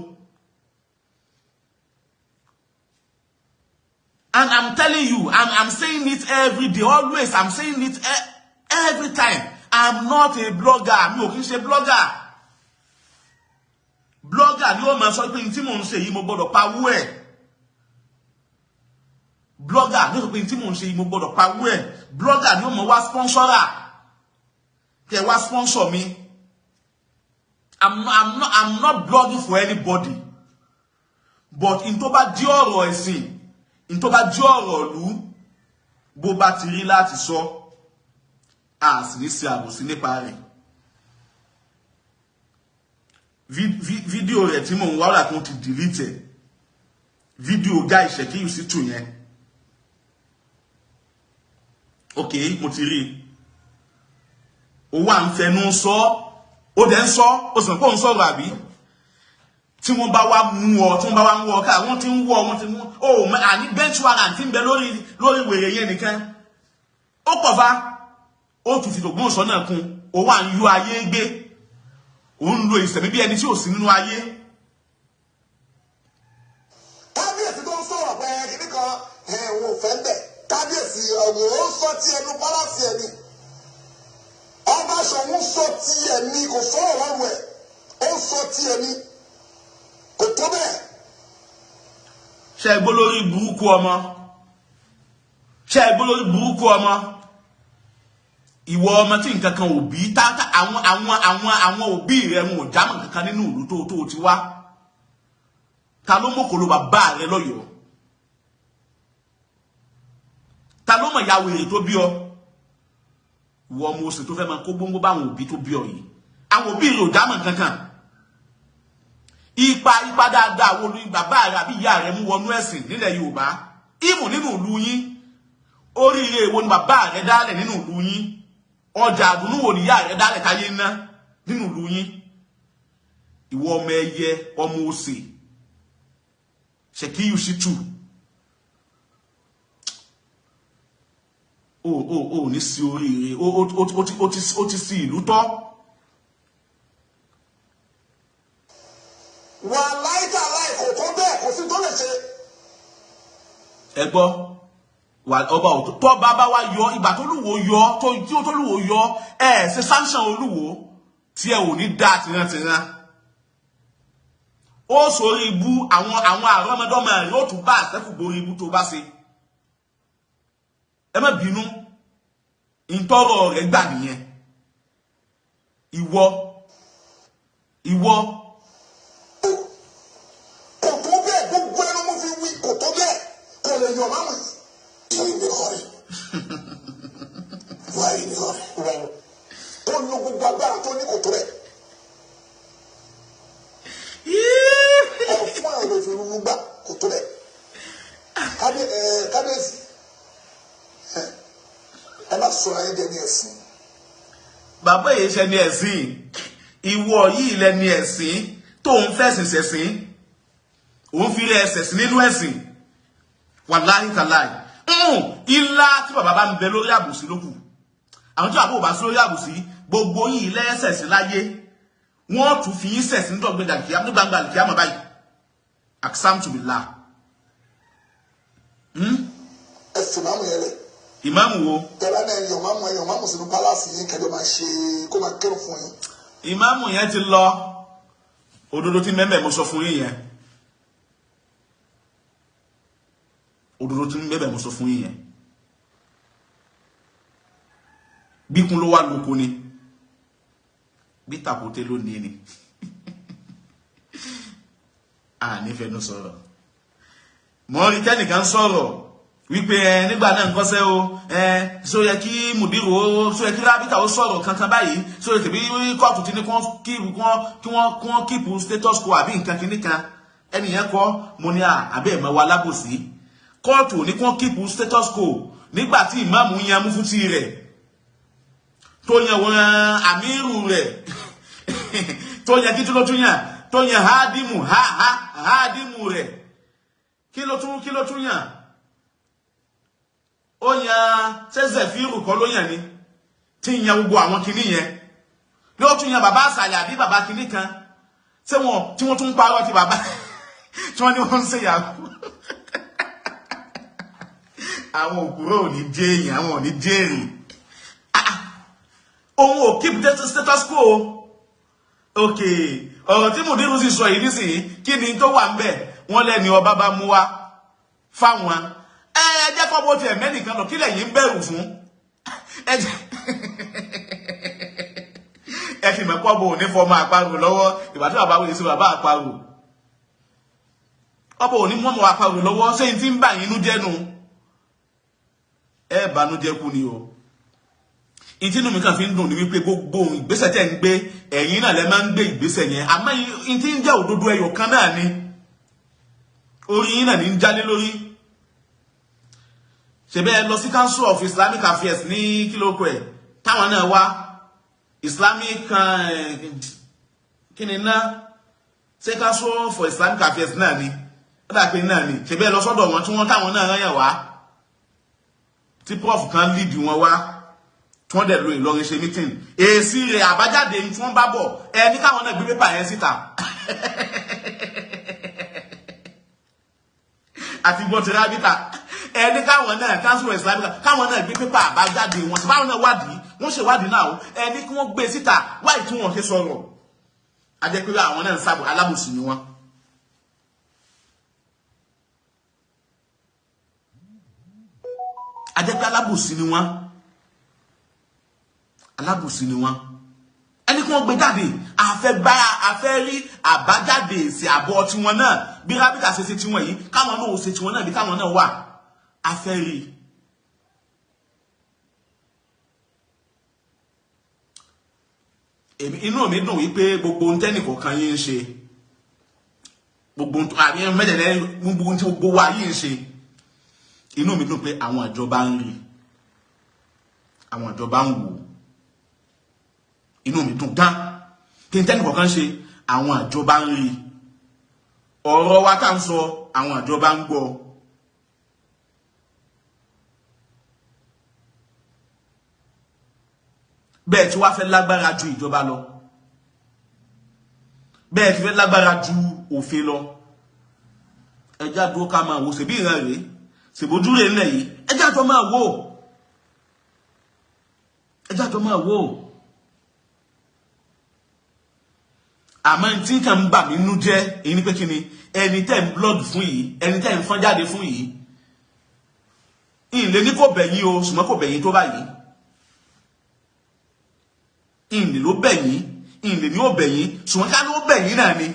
And I'm telling you, I'm saying it every day, always. I'm saying it every time. I'm not a blogger. Mi ò kí ń ṣe blogger. Blogger ni ó máa sọ pé tí mò ń ṣe yìí, mo gbọ́dọ̀ pawó ẹ̀. Blogger ni ó sọ pé tí mò ń ṣe yìí, mo gbọ́dọ̀ pawó ẹ̀. Blogger ni ó máa wá sponsora. Kẹ́ wá sponsor mi. I'm not blogging for anybody. But in tó bá di ọ̀rọ̀ ẹ̀sìn, in tó bá jẹ́ ọ̀rọ̀ ìlú, bó bá ti rí láti sọ, a sì ní ṣe àbòsí nípa rẹ̀. Fídíò rẹ̀ tí mò ń wá, ọ̀rà kan ti delete ẹ̀. Fídíò Guy Sekiu Shittu yẹn. Ok, mo ti rí i. Ó wà ń fẹnu sọ, ó dẹ̀ ń sọ, ó sì mọ̀ pé òun sọ̀rọ̀ àbí? Tí wọ́n bá wá mú ọ, tí wọ́n bá wá mú ọ ká, wọ́n ti ń wọ́, wọ́n ti mú ọ, àní bench warrant ti ń bẹ lórí wèrè yẹn nìkan. Ó pọ̀ fa, ó tún fi tògbóǹsọ náà kún, ó wà ń yọ ayé gbé, ó ń lo ìsẹ̀mí bí ẹni tí ò sí nínú ayé. Kábíyèsí tó ń sọ̀rọ̀ pé kìíní kan òun ò fẹ́ ń bẹ̀. Kábíyèsí ọ̀hún ó sọ ti ẹnu pálásì ẹ̀ ni. Ọba Ṣọ̀ún sọ ti ẹ̀mí, kò sọ̀rọ̀ lọ́rùn ẹ̀, ó sọ ti ẹ̀mí. Kò tó bẹ́ẹ̀. Ṣé ẹ gbọ́ lórí burúkú ọmọ? Ṣé ẹ gbọ́ lórí burúkú ọmọ? Ìwọ ọmọ tí nǹkan kan òbí táta, àwọn òbí rẹ wọn ò jámọ́ nǹkan nínú ìlú tó ti wá. Ta ló mọ̀kòló bàbá rẹ lọ́yọ̀ọ́? Ta ló mọ̀ ìyá wèrè tó bí ọ? Ìwọ ọmọ oṣù tó fẹ́ máa kó gbóngbó bá àwọn òbí tó bí ọ yìí. Àwọn òbí rẹ ò jámọ́ nǹkan kan. Ipa dáadáa wo ni bàbá rẹ àbí ìyá rẹ mú wọnú ẹ̀sìn nílẹ̀ Yorùbá? Ìmù nínú ìlú yín, oríire wo ni bàbá rẹ dálẹ̀ nínú ìlú yín? Ọjà àdùnnú wo ni ìyá rẹ dálẹ̀ táyé ná nínú ìlú yín? Ìwọ ọmọ ẹyẹ, ọmọ òsè, Sekiu Shittu, o ní sí oríire, o ti sí ìlú tọ́. Wà láìka láì kò tó bẹ́ẹ̀, kò sí tó lè ṣe. Ẹ gbọ́, wà ọba òtó tó bá wá yọ, ìgbà tó lúwo yọ, tó tí ó tó lúwo yọ, ẹ ṣe sanction olúwo tí ẹ ò ní dá tìrantìran. Ó sórí ibú àwọn àrọ́mọdọ́mọ rẹ̀ ó tún bá àṣẹ́kù borí ibú tó bá ṣe. Ẹ má bínú, ìtọ́rọ̀ rẹ̀ gbà nìyẹn. Ìwọ Kò tó bẹ́ẹ̀, gbogbo ẹnu mo fi wí, kò tó bẹ́ẹ̀, kò lè yọ̀ máwùn yìí. Kò lo gbogbo agbára tó ní, kò tó bẹ́ẹ̀. Ọ̀fun àwọn òfin rúrú gbà, kò tó bẹ́ẹ̀. Kábíyèsí, ẹ má sọ̀rọ̀ ayé dẹni ẹ̀sìn. Bàbá yìí ṣe ni ẹ̀sìn, ìwọ yìí lẹni ẹ̀sìn tó ń fẹ̀sìn ṣẹ̀sìn, òun fi rẹ̀ ẹsẹ̀ sí nínú ẹ̀sìn. Wàláhì tàláì, ilá tí bàbá bá ń bẹ lórí àbòsí lókù. Àwọn tí bàbá ò bá sí lórí àbòsí, gbogbo yìí lẹ́sẹ̀ sí láyé, wọ́n tún fi yín sẹ̀sìn nígbàgbà kíámà báyìí. Aksam to billah. Ẹ̀sìn máa mú yẹn lẹ̀. Ìmáàmù wo? Tẹ̀lá náà ẹ̀yàn máa mú, ẹ̀yàn máa mú sínú palace yín, kẹjọ máa ṣe kó máa kírun fún yín. Ìmáàmù yẹn ti lọ. Òdodo tí mẹ́mẹ́ mo sọ fún yín yẹn, òdodo tí mẹ́mẹ́ mo sọ fún yín yẹn, bíkun ló wà lóko ni, bí tàkúté ló ní ni a nífẹ̀ẹ́ sọ̀rọ̀. Mọ̀ rí kẹ́nìkan sọ̀rọ̀ wípé ẹ nígbà náà nǹkan ṣe o, ẹ ṣó yẹ kí mùdírò ó, ṣó yẹ kí rábítà ó sọ̀rọ̀ kankan báyìí, ṣó yẹ tẹ̀bí kóòtù ti ní kí wọ́n kíìpù status quo àbí nǹkan kìíní kan. Ẹnìyẹn kọ́ mo ní àbẹ́ ẹ̀mọ́ wa lábòsí, kóòtù ní kí wọ́n kíìpù status quo nígbà tí ìmáàmù yan múfútì rẹ̀ tó yan wọn àmírù rẹ̀ tó yan kí tó tún yàn, tó yan hádìmù hádìmù rẹ̀, kí ló tún yàn, ó yan sẹ́sẹ̀fíìrù kọ́ ló yàn ni tí ń yan gbogbo àwọn kinní yẹn, ló tún yan bàbá àṣàlẹ̀ àbí bàbá kinní kan tí wọ́n tún ń parọ́ ti bàbá tí wọ́n ní wọ́n ń ṣèyàwó. Àwọn òkúrò ò ní jẹ́ èèyàn, àwọn ò ní jẹ́ èrè. Òun ò keep status quo. Ok, ọ̀rọ̀ tí mùdírù sì sọ yìí nísìnyí, kí ni tó wà ń bẹ̀? Wọ́n lẹ́ni ọba bá mú wa fáwọn. Ẹ jẹ́ kọ́ bó tiẹ̀ mẹ́nìkan lọ, kí lẹ̀yin ń bẹ̀rù fún? Ẹ fi mọ̀ pọ́ bò ní fọmọ àparò lọ́wọ́. Ìgbà tí bàbá wòye sí bàbá àparò, ọbọ̀ òní mọ́mọ àparò lọ́wọ́. Ṣé n ti ń bà yín inú jẹ́ nu? Ẹ bànújẹ́ kú ni o. Ìtínú mi kàn fi ń dùn ní wípé gbogbo ìgbésẹ̀ tẹ́ ń gbé, ẹ̀yin náà lẹ máa ń gbé ìgbésẹ̀ yẹn, àmọ́ ìtí ń jẹ́ òdodo ẹyọ kan náà ni orí yín náà ní ń jálé lórí. Ṣèbẹ́ ẹ lọ sí Council of Islamic Affairs ní kílókò ẹ̀ táwọn náà wá Islamic kí ni ná ṣé Council for Islamic Affairs náà ni ó dà pé náà ni. Ṣèbẹ́ ẹ lọ sọ́dọ̀ wọn tí wọ́n táwọn náà rán yàn wá, tí prof kan lead wọn wá, tí wọ́n dẹ̀ lo Ìlọrin ṣe meeting. Èsì rẹ̀ àbájáde tí wọ́n bá bọ̀, ẹni káwọn náà gbé pépà yẹn síta. Àti gbọ́ ti rábítà, ẹni káwọn náà Council of Islamic káwọn náà gbé pépà àbájáde wọn sí, báwọn náà wádìí, wọ́n ṣèwádìí náà, ẹni kí wọ́n gbé síta wáyé tí wọ́n ṣe sọ̀rọ̀. Ajẹ́ pé àwọn náà ń sábò alábòsí ni wọ́n. Ajẹ́ pé alábòsí ni wọ́n, alábòsí ni wọ́n. Ẹni kí wọ́n gbé jáde, àfẹ́ rí àbájáde èsì àbọ̀ tiwọn náà, bí rábìtà ṣe ṣe tiwọn yìí, káwọn náà ò ṣe tiwọn náà bí káwọn náà wà, àfẹ́ rí. Inú mi dùn wípé gbogbo ohun tẹ́nìkọ̀ọ̀kan yín ń ṣe, gbogbo ohun mẹ́tẹ̀ẹ̀lẹ́, gbogbo ohun tí gbogbo wa yìí ń ṣe, inú mi dùn pé àwọn ìjọba ń rí, àwọn ìjọba ń wò. Inú mi dùn gan kí n tẹ́nìkọ̀ọ̀kan ṣe, àwọn ìjọba ń rí ọ̀rọ̀ wa tá ń sọ, àwọn ìjọba ń gbọ́. Bẹ́ẹ̀ tí wá fẹ́ lágbára ju ìjọba lọ, bẹ́ẹ̀ tí fẹ́ lágbára ju òfin lọ. Ẹjá dúró ká máa wò, ṣèbí ìran rèé, ṣèbójú rèé ńlẹ̀ yìí, ẹjá jọ máa wò, ẹjá jọ máa wò. Àmọ́ tí kàn ń bà mí nú jẹ́ èyí ni pé kí ni ẹni tẹ́ ń blog fún yìí, ẹni tẹ́ ń fọ́n jáde fún yìí, ìlé ní kò bẹ̀yìn o, ṣùgbọ́n kò bẹ̀yìn tó báyìí. Ìlé ló bẹ̀yìn, ìlé ní ó bẹ̀yìn, ṣùgbọ́n ká ló bẹ̀yìn náà ni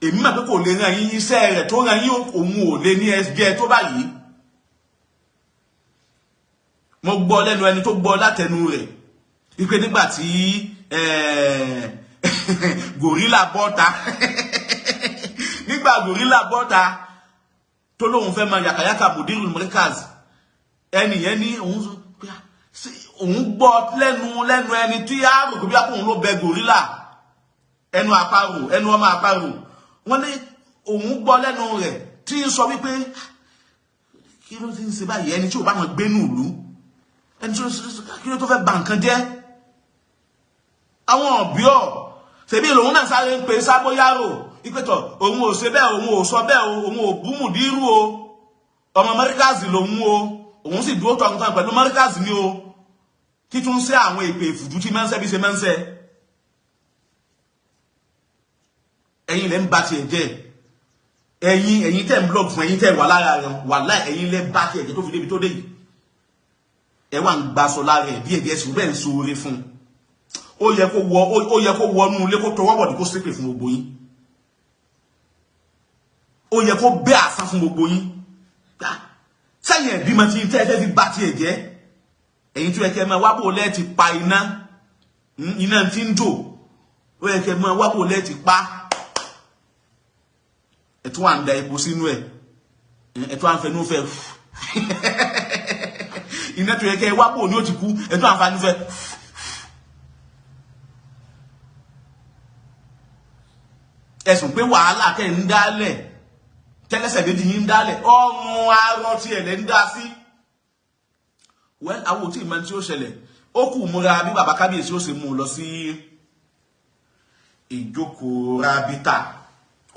èmi mà pé kò lè ràn yín, iṣẹ́ rẹ̀ tó ràn yín òun ò lè ní ẹgbẹ́ tó báyìí. Mo gbọ́ lẹ́nu ẹni tó gbọ́ látẹnu rẹ̀ wípé nígbà tí gorilla bọ́ta nígbà gorilla bọ́ta tó lóun fẹ́ máa yàkàyàkà Mudirul Markaz, ẹni yẹn ní òun gbọ́ lẹ́nu ẹni tí a rò pé bí akóhun ló bẹ gorilla, ẹnu àparò, ẹnu ọmọ àparò, wọ́n ní òun gbọ́ lẹ́nu rẹ̀ tí ń sọ wípé kí ló ti ń ṣe báyìí, ẹni tí ò bá wọn gbé nù ìlú, ẹni tí kí ló tó fẹ́ bà nǹkan jẹ́. Àwọn òbí ọ̀ ṣèbí lòun náà sáré ń pe sábóyárò ìpẹ́tọ̀ òun ò ṣe bẹ́ẹ̀, òun ò sọ bẹ́ẹ̀, òun ò bú Mùdírù o, ọmọ Mẹ́ríkàsì lòun o, Òun sì dúró tọkàntọkàn pẹ̀lú Markaz ni o, títún sí àwọn èpè ìfùjú tí máa ń sẹ́ bí ṣe máa ń sẹ́. Ẹ̀yin lẹ́ ń ba tiẹ̀ jẹ́, ẹ̀yin tẹ́ ń blog fún, ẹ̀yin tẹ́ wà lára rẹ̀, wàláhì ẹ̀yin lẹ́ bá tiẹ̀ jẹ́ tó fi débi tó dé yìí. Ẹ wà ń gbaṣọ lára ẹ̀ díẹ̀ díẹ̀ sí bẹ́ẹ̀ ń sóore fún un. Ó yẹ kó wọnú ilé kó tọwọ́ bọ̀dì kó ṣépè fún gbogbo yín. Ó yẹ kó bẹ́ àṣà fún gbogbo yín. Sẹ́yìn ẹ̀bí máa ti tẹ́ ẹ fẹ́ fi bá tiẹ̀ jẹ́. Ẹ̀yin tó yẹ kẹ́ máa wábò lẹ́ẹ̀tì pa iná, iná tí ń jò, ó yẹ kẹ́ máa wábò lẹ́ẹ̀tì pa. Ẹ̀tún wà ń da epo sínú ẹ̀, ẹ̀tún à ń fẹnu fẹ́. Iná tó yẹ kẹ́ wábò ní ó ti kú, ẹ̀tún à ń fẹnu fẹ́. Ẹ̀sùn pé wàhálà kẹ́ ń dálẹ̀, tẹ́lẹ́sẹ̀ méjì yín ń dálẹ̀, ọrùn arọ tí ẹ̀ lẹ́ ń dá sí. Well, àwọn ò tí ì mọ tí ó ṣẹlẹ̀. Ó kù múra bí bàbá kábíyèsí ó ṣe mú un lọ sí ìjókòó rábítà.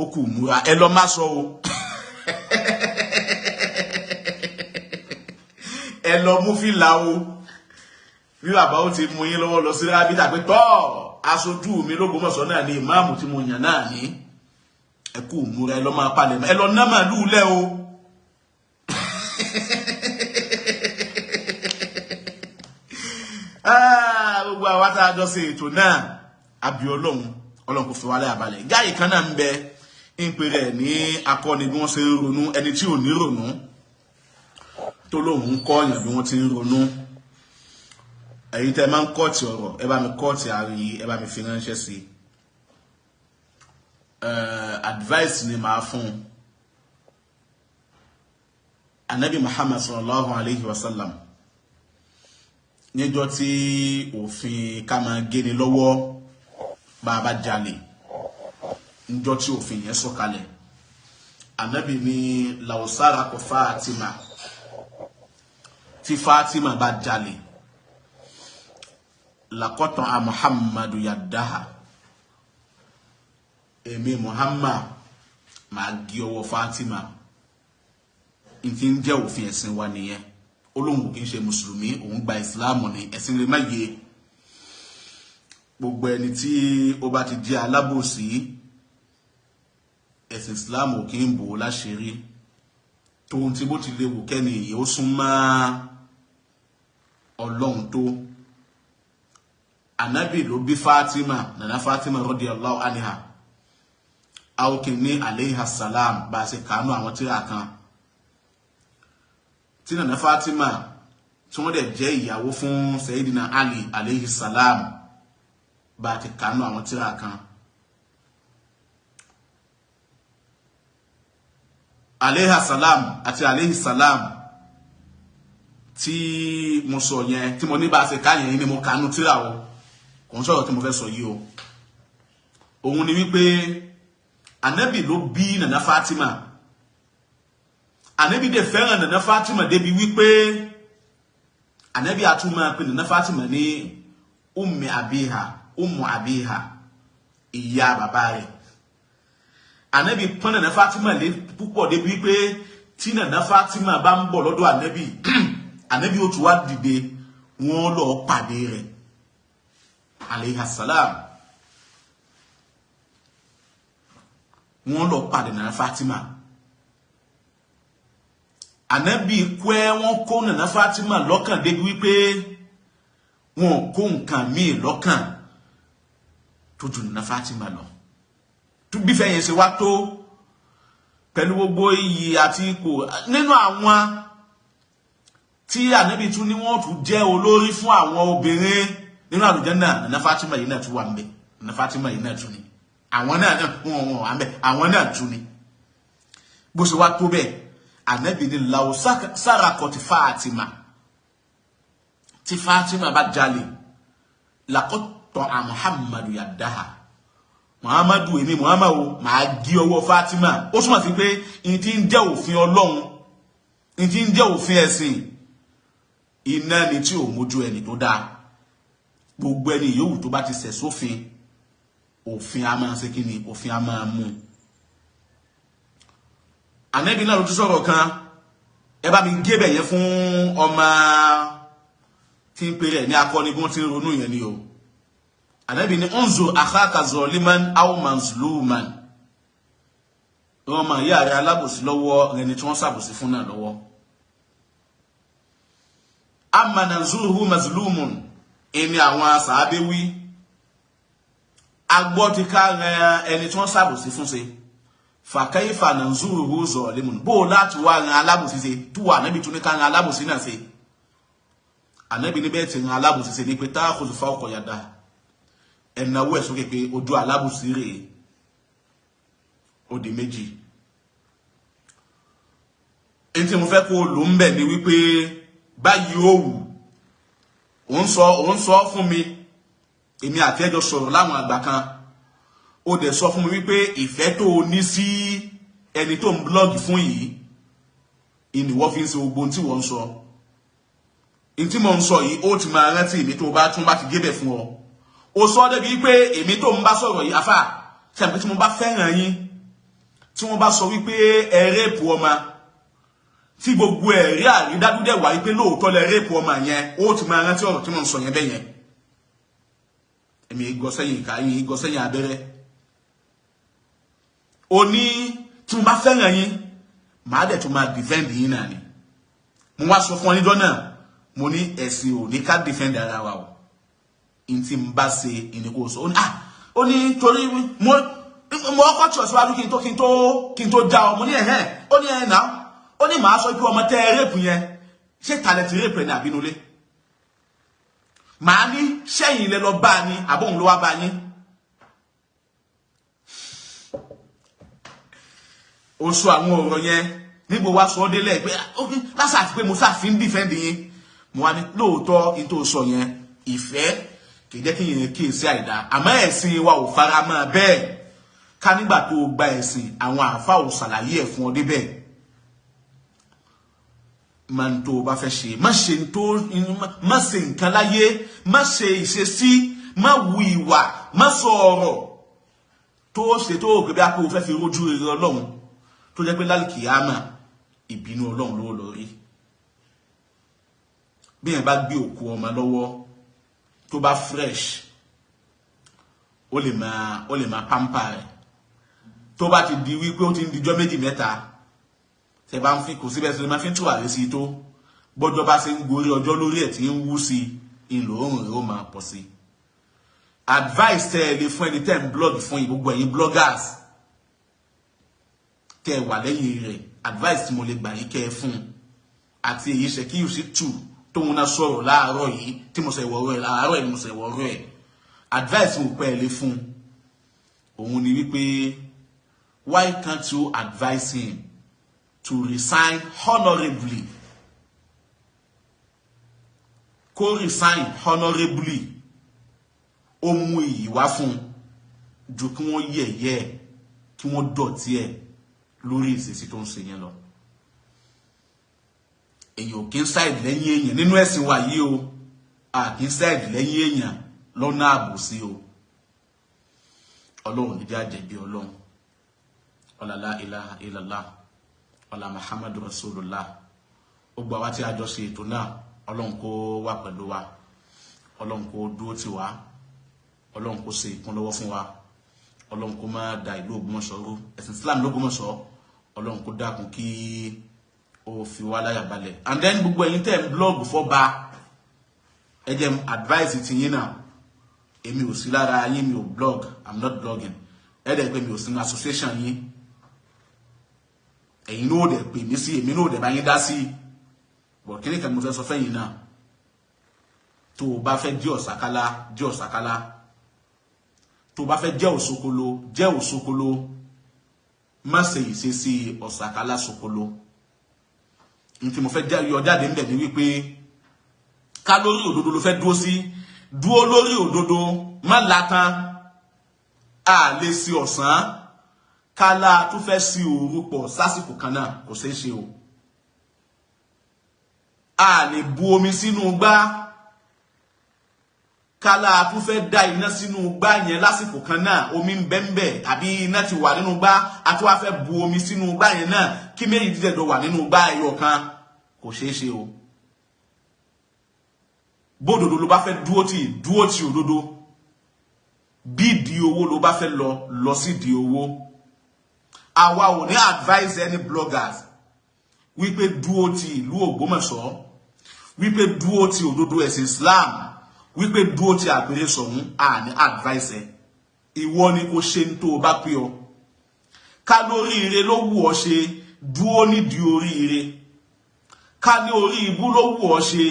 Ó kù múra, ẹ lọ má sọ o. Ẹ lọ mú fìlà o. Bí bàbá ó ti mú yín lọ́wọ́ lọ sí rábítà pé tọ́ aṣojú mi l'Ógbómọ̀ṣọ́ náà ni ìmáàmù tí mo yàn náà ní. Ẹ kú múra, ẹ lọ máa palẹ̀ mọ́, ẹ lọ ná màlúù lẹ́ o. Gbogbo àwa tá a jọ ṣe ètò náà, àbí Ọlọ́run, Ọlọ́run kò fi wá láyà balẹ̀. Gáyì kan náà ń bẹ ń pè rẹ̀ ní akọni bí wọ́n ṣe ń ronú, ẹni tí ò ní ronú tó lóun ń kọ́ ọ̀yàn bí wọ́n ti ń ronú. Ẹ̀yin tẹ́ máa ń kọ́ọ̀tì ọ̀rọ̀, ẹ bá mi kọ́ọ̀tì àárín yìí, ẹ bá mi fi ránṣẹ́ sí i. Advice ni màá fún un. Anabi Muhammad sallallahu alayhi wa sallam, níjọ́ tí òfin ká máa géni lọ́wọ́ bá a bá jalè, níjọ́ tí òfin yẹn sọ̀kalẹ̀, Anabi ní làwùsára kọ Fatima, tí Fatima bá jalè, lakọ́tàn a Muhammadu yadaha, èmi Muhammad máa gé ọwọ́ Fatima. N ti ń jẹ́ òfin ẹ̀sìn wa nìyẹn. Olóhùn kì í ṣe mùsùlùmí, òun gba ìsìláàmù ni, ẹ̀sìn lè má yé. Gbogbo ẹni tí ó bá ti jẹ́ alábòsí, ẹ̀sìn ìsìláàmù kì í bò ó láṣìírí. Tóun tí bó ti lè wù kẹ́ni èyí ó sún mọ́ Ọlọ́run tó. Ànábì ló bí Fatima, nana Fatima radiyallahu anha, aokin ní aleyha salam, bá a ṣe kàánú àwọn tírà kan tí nana Fatima tí wọ́n dẹ̀ jẹ́ ìyàwó fún Sayyidina Ali aleyhi salam, bá a ti kàánú àwọn tírà kan. Aleyha salam àti aleyhi salam tí mo sọ yẹn, tí mo ní bá a ṣe ká yẹn ni mo kàánú tírà o, kò ń sọ̀rọ̀ tí mo fẹ́ sọ yìí o. Òun ni wípé Ànábì ló bí nana Fatima. Ànábì dẹ̀ fẹ́ràn nana Fatima débi wípé Ànábì àtúmọ̀ pé nana Fatima ní ummi abiha, ummu abiha, ìyá bàbá rẹ̀. Ànábì pọ́n nana Fatima lé púpọ̀ débi wípé tí nana Fatima bá ń bọ̀ lọ́dọ̀ Ànábì, Ànábì ó tún wá dìde, wọ́n lọ pàdé rẹ̀ aleyha salam. Wọ́n lọ pàdé nana Fatima. Ànábì kọ́ ẹ, wọ́n kó nana Fatima lọ́kàn débi wípé wọn kó nǹkan míì lọ́kàn tó ju nana Fatima lọ. Bí fẹ́ yẹn ṣe wá tó pẹ̀lú gbogbo iyì àti ipò nínú àwọn tí Ànábì tún ní wọ́n tún jẹ́ olórí fún àwọn obìnrin nínú àlùjánnà, nana Fatima yìí náà tún wà ńbẹ̀. Nana Fatima yìí náà tún ni àwọn náà wọn wà ńbẹ̀, àwọn náà tún ni. Bó ṣe wá tó bẹ́ẹ̀, Ànábì ní law sarakot Fatima, tí Fatima bá jalè, laqatta'a Muhammadu yadaha, Muhammadu èmi Muhammadu máa gé ọwọ́ Fatima. Ó túmọ̀ sí pé n ti ń jẹ́ òfin Ọlọ́run, n ti ń jẹ́ òfin ẹ̀sìn, iná ni tí ò mójú ẹni tó dáa. Gbogbo ẹni yòówù tó bá ti ṣẹ̀ sófin, òfin a máa ṣe kí ni, òfin a máa mú. Ànábì náà ló tún sọ̀rọ̀ kan Ẹ bá mi gé bẹ̀ yẹn fún ọmọ tí ń pèrè ní akọni bí wọ́n ti ń ronú yẹn ni o. Ànábì ní unzur akhaka zaliman aw mazluman. Wọ́n máa yá ààrẹ alábòsí lọ́wọ́ ẹni tí wọ́n ṣàbòsí fún náà lọ́wọ́. Amma nanzuruhu mazlumun, ẹni àwọn sàábé wí. Agbọ́ ti ká ran ẹni tí wọ́n ṣàbòsí fún ṣe. Fàkẹ́yìfà nanzuruhu zalimun, bó o láti wá ran alábòsí ṣe, tó wà níbi tó ní ká ran alábòsí náà ṣe. Ànábì níbẹ̀ ti ran alábòsí ṣe ni pé ta'khudhu fawqa yada, ẹ̀nàwó ẹ̀ sókè pé ojú alábòsí rèé. Ó di méjì. Èyí tí mo fẹ́ kó lò ń bẹ̀ ni wípé báyìí ó wù òun sọ fún mi, èmi àti ẹjọ́ sọ̀rọ̀ láwọn àgbà kan, ó dẹ̀ sọ fún mi wípé ìfẹ́ tó o ní sí ẹni tó ń blọ́ọ̀gì fún yìí ìníwọ́ fi ń ṣe gbogbo ohun tí wọ́n ń sọ. Ohun tí mo ń sọ yìí ó ti máa rántí èmi tó bá tún bá ti gébẹ̀ fún ọ. Ó sọ débi pé èmi tó ń bá sọ̀rọ̀ yìí, afá sẹ́mi pé tí mo bá fẹ́ràn yín, tí wọ́n bá sọ wípé ẹ rẹ́pù ọmọ, tí gbogbo ẹ̀rí àrídájú dẹ̀ wá wípé lóòótọ́ lẹ rẹ́pù ọmọ yẹn, ó ti máa rántí ọ̀rọ̀ tí mo ń sọ yẹn bẹ́ẹ̀ yẹn. Èmi gọ sẹ́yìn ìka yín, gọ sẹ́yìn abẹ́rẹ́. Ó ní tí mo bá fẹ́ràn yín, màá dẹ̀ tún máa defend yín náà ni. Mo wá sọ fún ọ níjọ́ náà, mo ní ẹ̀sìn ò ní ká defend ara wa o. N tí n bá ṣe ìní kò sọ. Ó ní torí mo ọkọ̀ tí ọ̀síwájú kí n tó já ọ. Mo ní ẹ̀hẹ́n. Ó ní ẹ̀hẹ́n náà. Ó ní màá sọ pé ọmọ tẹ́ ẹ rẹ́pù yẹn, ṣé talẹ̀ ti rẹ́pù ẹ̀ ní àbínúlé? Màá ní sẹ́yìn lẹ lọ bá a ní àbóhùn ló wá bá yín. Ó sọ àwọn ọ̀rọ̀ yẹn nígbò wá sọ délẹ̀ pé lásà àti pé mo sáà fi ń dìfẹ́ǹdì yín. Mo wá ní lóòótọ́ ní tó sọ yẹn, ìfẹ́ kì í jẹ́ kí yẹn kíyèsí àìdá, àmọ́ ẹ̀sìn wa ò fara mọ́ bẹ́ẹ̀. Ká nígbà tó o gba ẹ̀sìn, àwọn àáfà ò ṣàlàyé ẹ̀ fún ọ débẹ̀. Máa ń tó o bá fẹ́ ṣe, má ṣe tó, má ṣe nǹkan láyé, má ṣe ìṣesí, má wu ìwà, má sọ ọ̀rọ̀ tó ṣe tó o pé bí a pé o fẹ́ fi rójú rere Ọlọ́run, tó jẹ́ pé lálùkìyámà ìbínú Ọlọ́run ló lọ rí. Bí yẹn bá gbé òkú ọmọ lọ́wọ́ tó bá fresh, ó lè máa pampa rẹ̀. Tó bá ti di wípé ó ti ń dijọ́ méjì mẹ́ta, tẹ bá ń fi kò síbẹ̀ tí wọ́n fi ń tùwàrí sí i tó, gbọ́dọ̀ bá ṣe ń gorí ọjọ́ lórí ẹ̀ tí ń wú sí i, ìlò òórùn rẹ̀ ó máa pọ̀ sí i. Advice tẹ́ ẹ lè fún ẹni tẹ́ ń blog fún yìí, gbogbo ẹ̀yin bloggers tẹ́ ẹ wà lẹ́yìn rẹ̀, advice tí mo lè gbà yín kẹ́ ẹ fún un, àti èyí ṣe kí yóò sì tù tóun náà sọ̀rọ̀ láàárọ̀ yìí tí mo sọ ìwọ̀ ọ̀rọ̀ ẹ̀ láàárọ̀ yìí mo sọ ìwọ̀ ọ̀rọ̀ ẹ̀, advice mo pẹ́ ẹ lè fún un òun ni wípé why can't you advise him to resign honorably? Kó resign honorably, ó mú iyì wá fún un ju kí wọ́n yẹ̀yẹ́ ẹ̀, kí wọ́n dọ̀tí ẹ̀ lórí ìṣesí tó ń ṣe yẹn lọ. Èèyàn ò kí ń ṣáìdì lẹ́yìn èèyàn nínú ẹ̀sìn wa yìí o, a kì í ṣáìdì lẹ́yìn èèyàn lọ́nà àbòsí o. Ọlọ́run ní jẹ́ àjẹbí Ọlọ́run. Ọ̀làlá ilaha illallah, ọ̀là Muhammadu Rasulullah. Ó gba wá tí a jọ ṣe ètò náà, Ọlọ́run kó wà pẹ̀lú wa, Ọlọ́run kó dúró tì wá, Ọlọ́run kó ṣe ìkúnlọ́wọ́ fún wa, Ọlọ́run kó má da ìlú Ògbómọ̀ṣọ́ rú, ẹ̀sìn Islam l'Ógbómọ̀ṣọ́, Ọlọ́run kó dákun kí ó fi wá láyà balẹ̀. And then gbogbo ẹ̀yin tẹ́ ń blog fọ́ba, ẹ jẹ́ advice ti yín náà. Èmi ò sí lára yín, mi ò blog, I'm not blogging. Ẹ dẹ̀ pé mi ò sí ní association yín, ẹ̀yin náà ò dẹ̀ pè mí sí, èmi náà ò dẹ̀ bá yín dá sí. Bọ̀ kí ni kan mo fẹ́ sọ fẹ́yìn náà, tó o bá fẹ́ jẹ́ ọ̀sákálá, jẹ́ ọ̀sákálá. Tó o bá fẹ́ jẹ́ òṣokolo, jẹ́ òṣokolo. Má ṣe ìṣesí ọ̀sákálá ṣokolo. N tí mo fẹ́ yọ jáde ńbẹ̀ ni wípé ká lórí òdodo ló fẹ́ dúró sí, dúró lórí òdodo, má latan. A lè sí ọ̀sán kálá tó fẹ́ sí òru pọ̀ sásìkò kan náà, kò ṣeé ṣe o. A lè bu omi sínú gbá kálá tó fẹ́ dá iná sínú gbá yẹn lásìkò kan náà, omi ń bẹ́ńbẹ́ àbí iná ti wà nínú gbá, a tún wá fẹ́ bu omi sínú gbá yẹn náà, kí méjì dídẹ̀ jọ wà nínú gbá ẹyọ kan, Kò ṣeé ṣe o. Bódodo ló bá fẹ́ dúó tì, dúó tì òdodo. Bí di owó ló bá fẹ́ lọ, lọ sí di owó. Àwa ò ní advise any bloggers wípé dúó ti ìlú Ògbómọ̀ṣọ́, wípé dúó ti òdodo ẹ̀sìn Islam, wípé dúó ti àpèrè Ṣọ̀ún. À ní advice ẹ̀. Ìwọ ni kò ṣe ń tó o bá pé ọ. Ká lórí ire ló wù ọ ṣe, dúó nídìí oríire. Ká ní orí ibú ló wù ọ ṣe,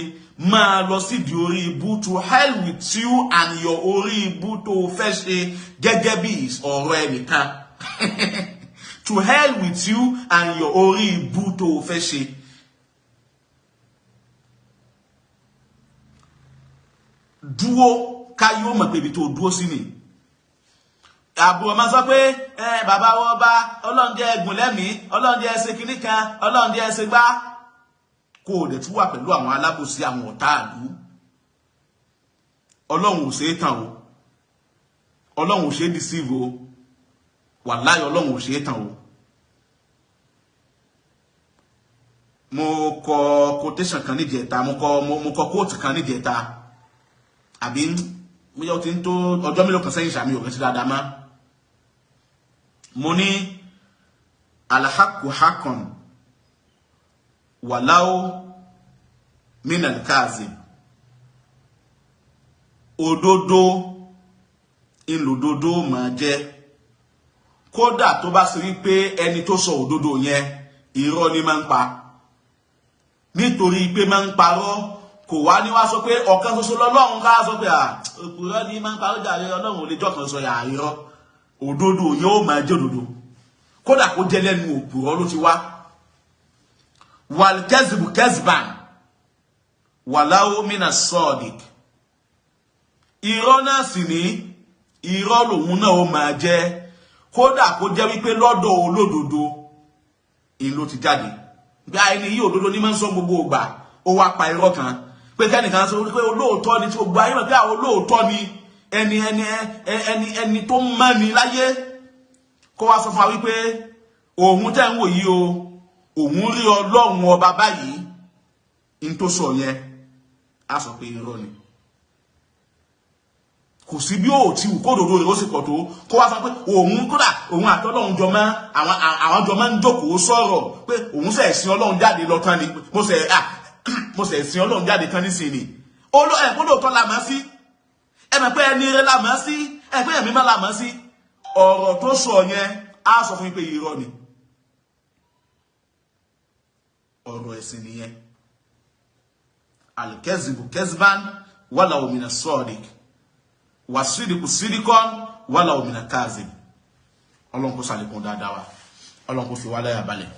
máa lọ sídìí orí ibú. To hell with you and your orí ibú tó o fẹ́ ṣe gẹ́gẹ́ bí ọ̀rọ̀ ẹnìkan. To hell with you and your orí ibú tó o fẹ́ ṣe. Dúó ká yóò mọ̀ pé ibi tó dúó sí ni. Àbúrò máa sọ pé ẹ bàbá wọn bá Ọlọ́run jẹ́ ẹgùn lẹ́mìí, Ọlọ́run jẹ́ ẹsẹ̀ kínní kan, Ọlọ́run jẹ́ ẹsẹ̀ gbá. Kó o dẹ̀ tún wà pẹ̀lú àwọn alábòsí, àwọn ọ̀tá ìlú. Ọlọ́run ò ṣeé tàn o. Ọlọ́run ò ṣeé deceive o. Wàláhì, Ọlọ́run ò ṣeé tàn o. Mo kọ quotation kan níjẹta, mo kọ quote kan níjẹta, àbí bóyá ó ti ń tó ọjọ́ mélòó kan sẹ́yìn, sàmì òkè sí dáadáa mọ́. Mo ní alhaqqu haqqun wàláwó minal kazib. Òdodo ńlòdodo máa jẹ́, kódà tó bá ṣe wípé ẹni tó sọ òdodo yẹn, irọ́ ni máa ń pa. Nítorí pé máa ń parọ́, kò wá ní wá sọ pé ọ̀kan ṣoṣo lọ́lọ́run, ká sọ pé òpùrọ́ ni máa ń parọ́ jàre, Ọlọ́run ò lè jọ́kan sọ yà irọ́. Òdodo yẹn ó máa jẹ́ òdodo, kódà kó jẹ́ lẹ́nu òpùrọ́ ló ti wá. Wàlkẹ́zìbù kẹ́zìbàn wàláwó mínà sọ́ọ̀dìk. Irọ́ náà sì ní irọ́ lòun náà ó máa jẹ́, kódà kó jẹ́ wípé lọ́dọ̀ olódodo ìlú ti jáde. Bí ẹni yìí òdodo ní máa ń sọ gbogbo ìgbà, ó wá pa irọ́ kan pé kẹ́nìkan sọ pé olóòótọ́ ni, tí gbogbo ayé mọ̀ pé àwọn olóòótọ́ ni, ẹni ẹni ẹni ẹni tó mọ́ ni láyé, kó wá sọ fún wa wípé òun tẹ́ ń wò yìí o, òun rí Ọlọ́run ọba báyìí. N tó sọ yẹn, á sọ pé irọ́ ni. Kò sí bí ó ti wù kó òdodo rẹ̀ ó sì pọ̀ tó, kó wá sọ pé òun kódà òun àtọ́lọ́run jọ máa àwọn jọ máa ń jókòó sọ̀rọ̀, pé òun ṣẹ̀ sin Ọlọ́run jáde lọ tán ni, mo ṣẹ̀ sin Ọlọ́run jáde tán nísìnyí. Ẹ̀ kó lóòótọ́ la mọ̀ sí, ẹ mọ̀ pé ẹni rẹ̀ la mọ̀ sí, ẹ pé ẹ̀mí má la mọ̀ sí. Ọ̀rọ̀ tó sọ yẹn, á sọ fún yín pé irọ́ ni. Ọ̀rọ̀ ẹ̀sìn nìyẹn. Alikẹ́zìbù kẹ́zìbán wàlà òmìnira sọ́ọ̀dìk, wàsídìkù sídìkọ́n wàlà òmìnira káàzìm. Ọlọ́run kó sàlékún dáadáa wa, Ọlọ́run kó fi wá láyà balẹ̀,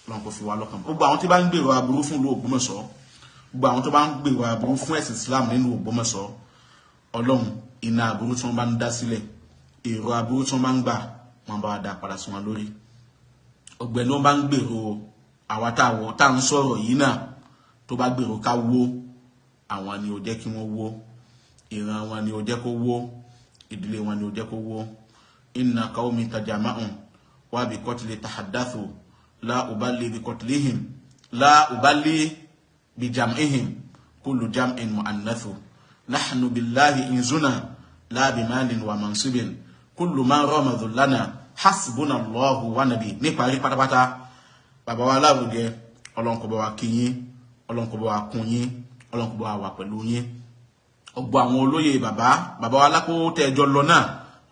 Ọlọ́run kó fi wá lọ́kàn. Gbogbo àwọn tí bá ń gbèrò aburú fún ìlú Ògbómọ̀ṣọ́, gbogbo àwọn tó bá ń gbèrò aburú fún ẹ̀sìn Islam nínú Ògbómọ̀ṣọ́, Ọlọ́run, iná aburú tí wọ́n bá ń dá sílẹ̀, èrò aburú tí wọ́n bá ń gbà, wọ́n bá wa dá padà sí wọn lórí. Ọgbẹ́ni wọ́n bá ń gbèrò àwa tá à ń sọ̀rọ̀ yìí náà, tó bá gbèrò ká wó, àwọn ni ò jẹ́ kí wọ́n wó, ìran wọn ni ò jẹ́ kó wó, ìdílé wọn ni ò jẹ́ kó wó. Inna qawmi tajama'un wa bi qatli tahaddathu, la uballi bi qatlihim, la uballi bi jam'ihim, kullu jam'in mu'annathu. Nahnu billahi inzuna la bi malin wa mansibin, kullu man rama dhullana hasbuna Allahu wa nabi. Níparí pátápátá, bàbá wa Láwùjẹ, Ọlọ́run kó bá wa kí yín, Ọlọ́run kó bá wa kún yín, Ọlọ́run kó bá wa wà pẹ̀lú yín. Ọgbọ àwọn olóyè bàbá bàbá wa lápò tẹjọ lọ náà,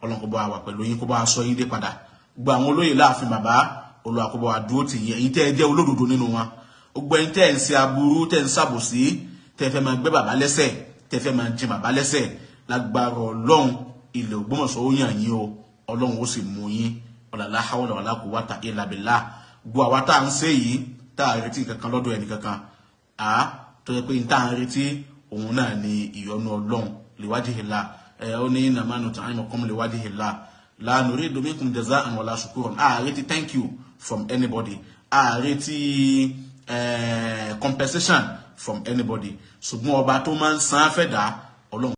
Ọlọ́run kó bá wa wà pẹ̀lú yín, kó bá wa sọ yín dé padà. Gbogbo àwọn olóyè láàfin bàbá, Olúwa kó bá wa dúró tì yín, ẹ̀yin tẹ́ ẹ jẹ́ olódodo nínú wọn. Gbogbo ẹ̀yin tẹ́ ẹ ń ṣe aburú, tẹ́ ẹ ń ṣàbòsí, tẹ́ ẹ fẹ́ máa gbé bàbá lẹ́sẹ̀, tẹ́ ẹ fẹ́ máa jin bàbá lẹ́sẹ̀, lágbára Ọlọ́run, ilẹ̀ Ògbómọ̀ṣọ́ ó yàn yín o, Ọlọ́run ó sì mú yín. La hawla wala quwwata illa billah. Gbogbo àwa tá à ń ṣe yìí, tá à retí kankan lọ́dọ̀ ẹnì kankan, tó yẹ pé n tá à ń retí òun náà ni ìyọ́nú Ọlọ́run, liwajhillah. Ó ní innama nut'imukum liwajhillah la nuridu minkum jaza'an wala shukuran. À retí thank you from anybody, à retí compensation from anybody, ṣùgbọ́n ọba tó máa ń san fẹ́ dá Ọlọ́run.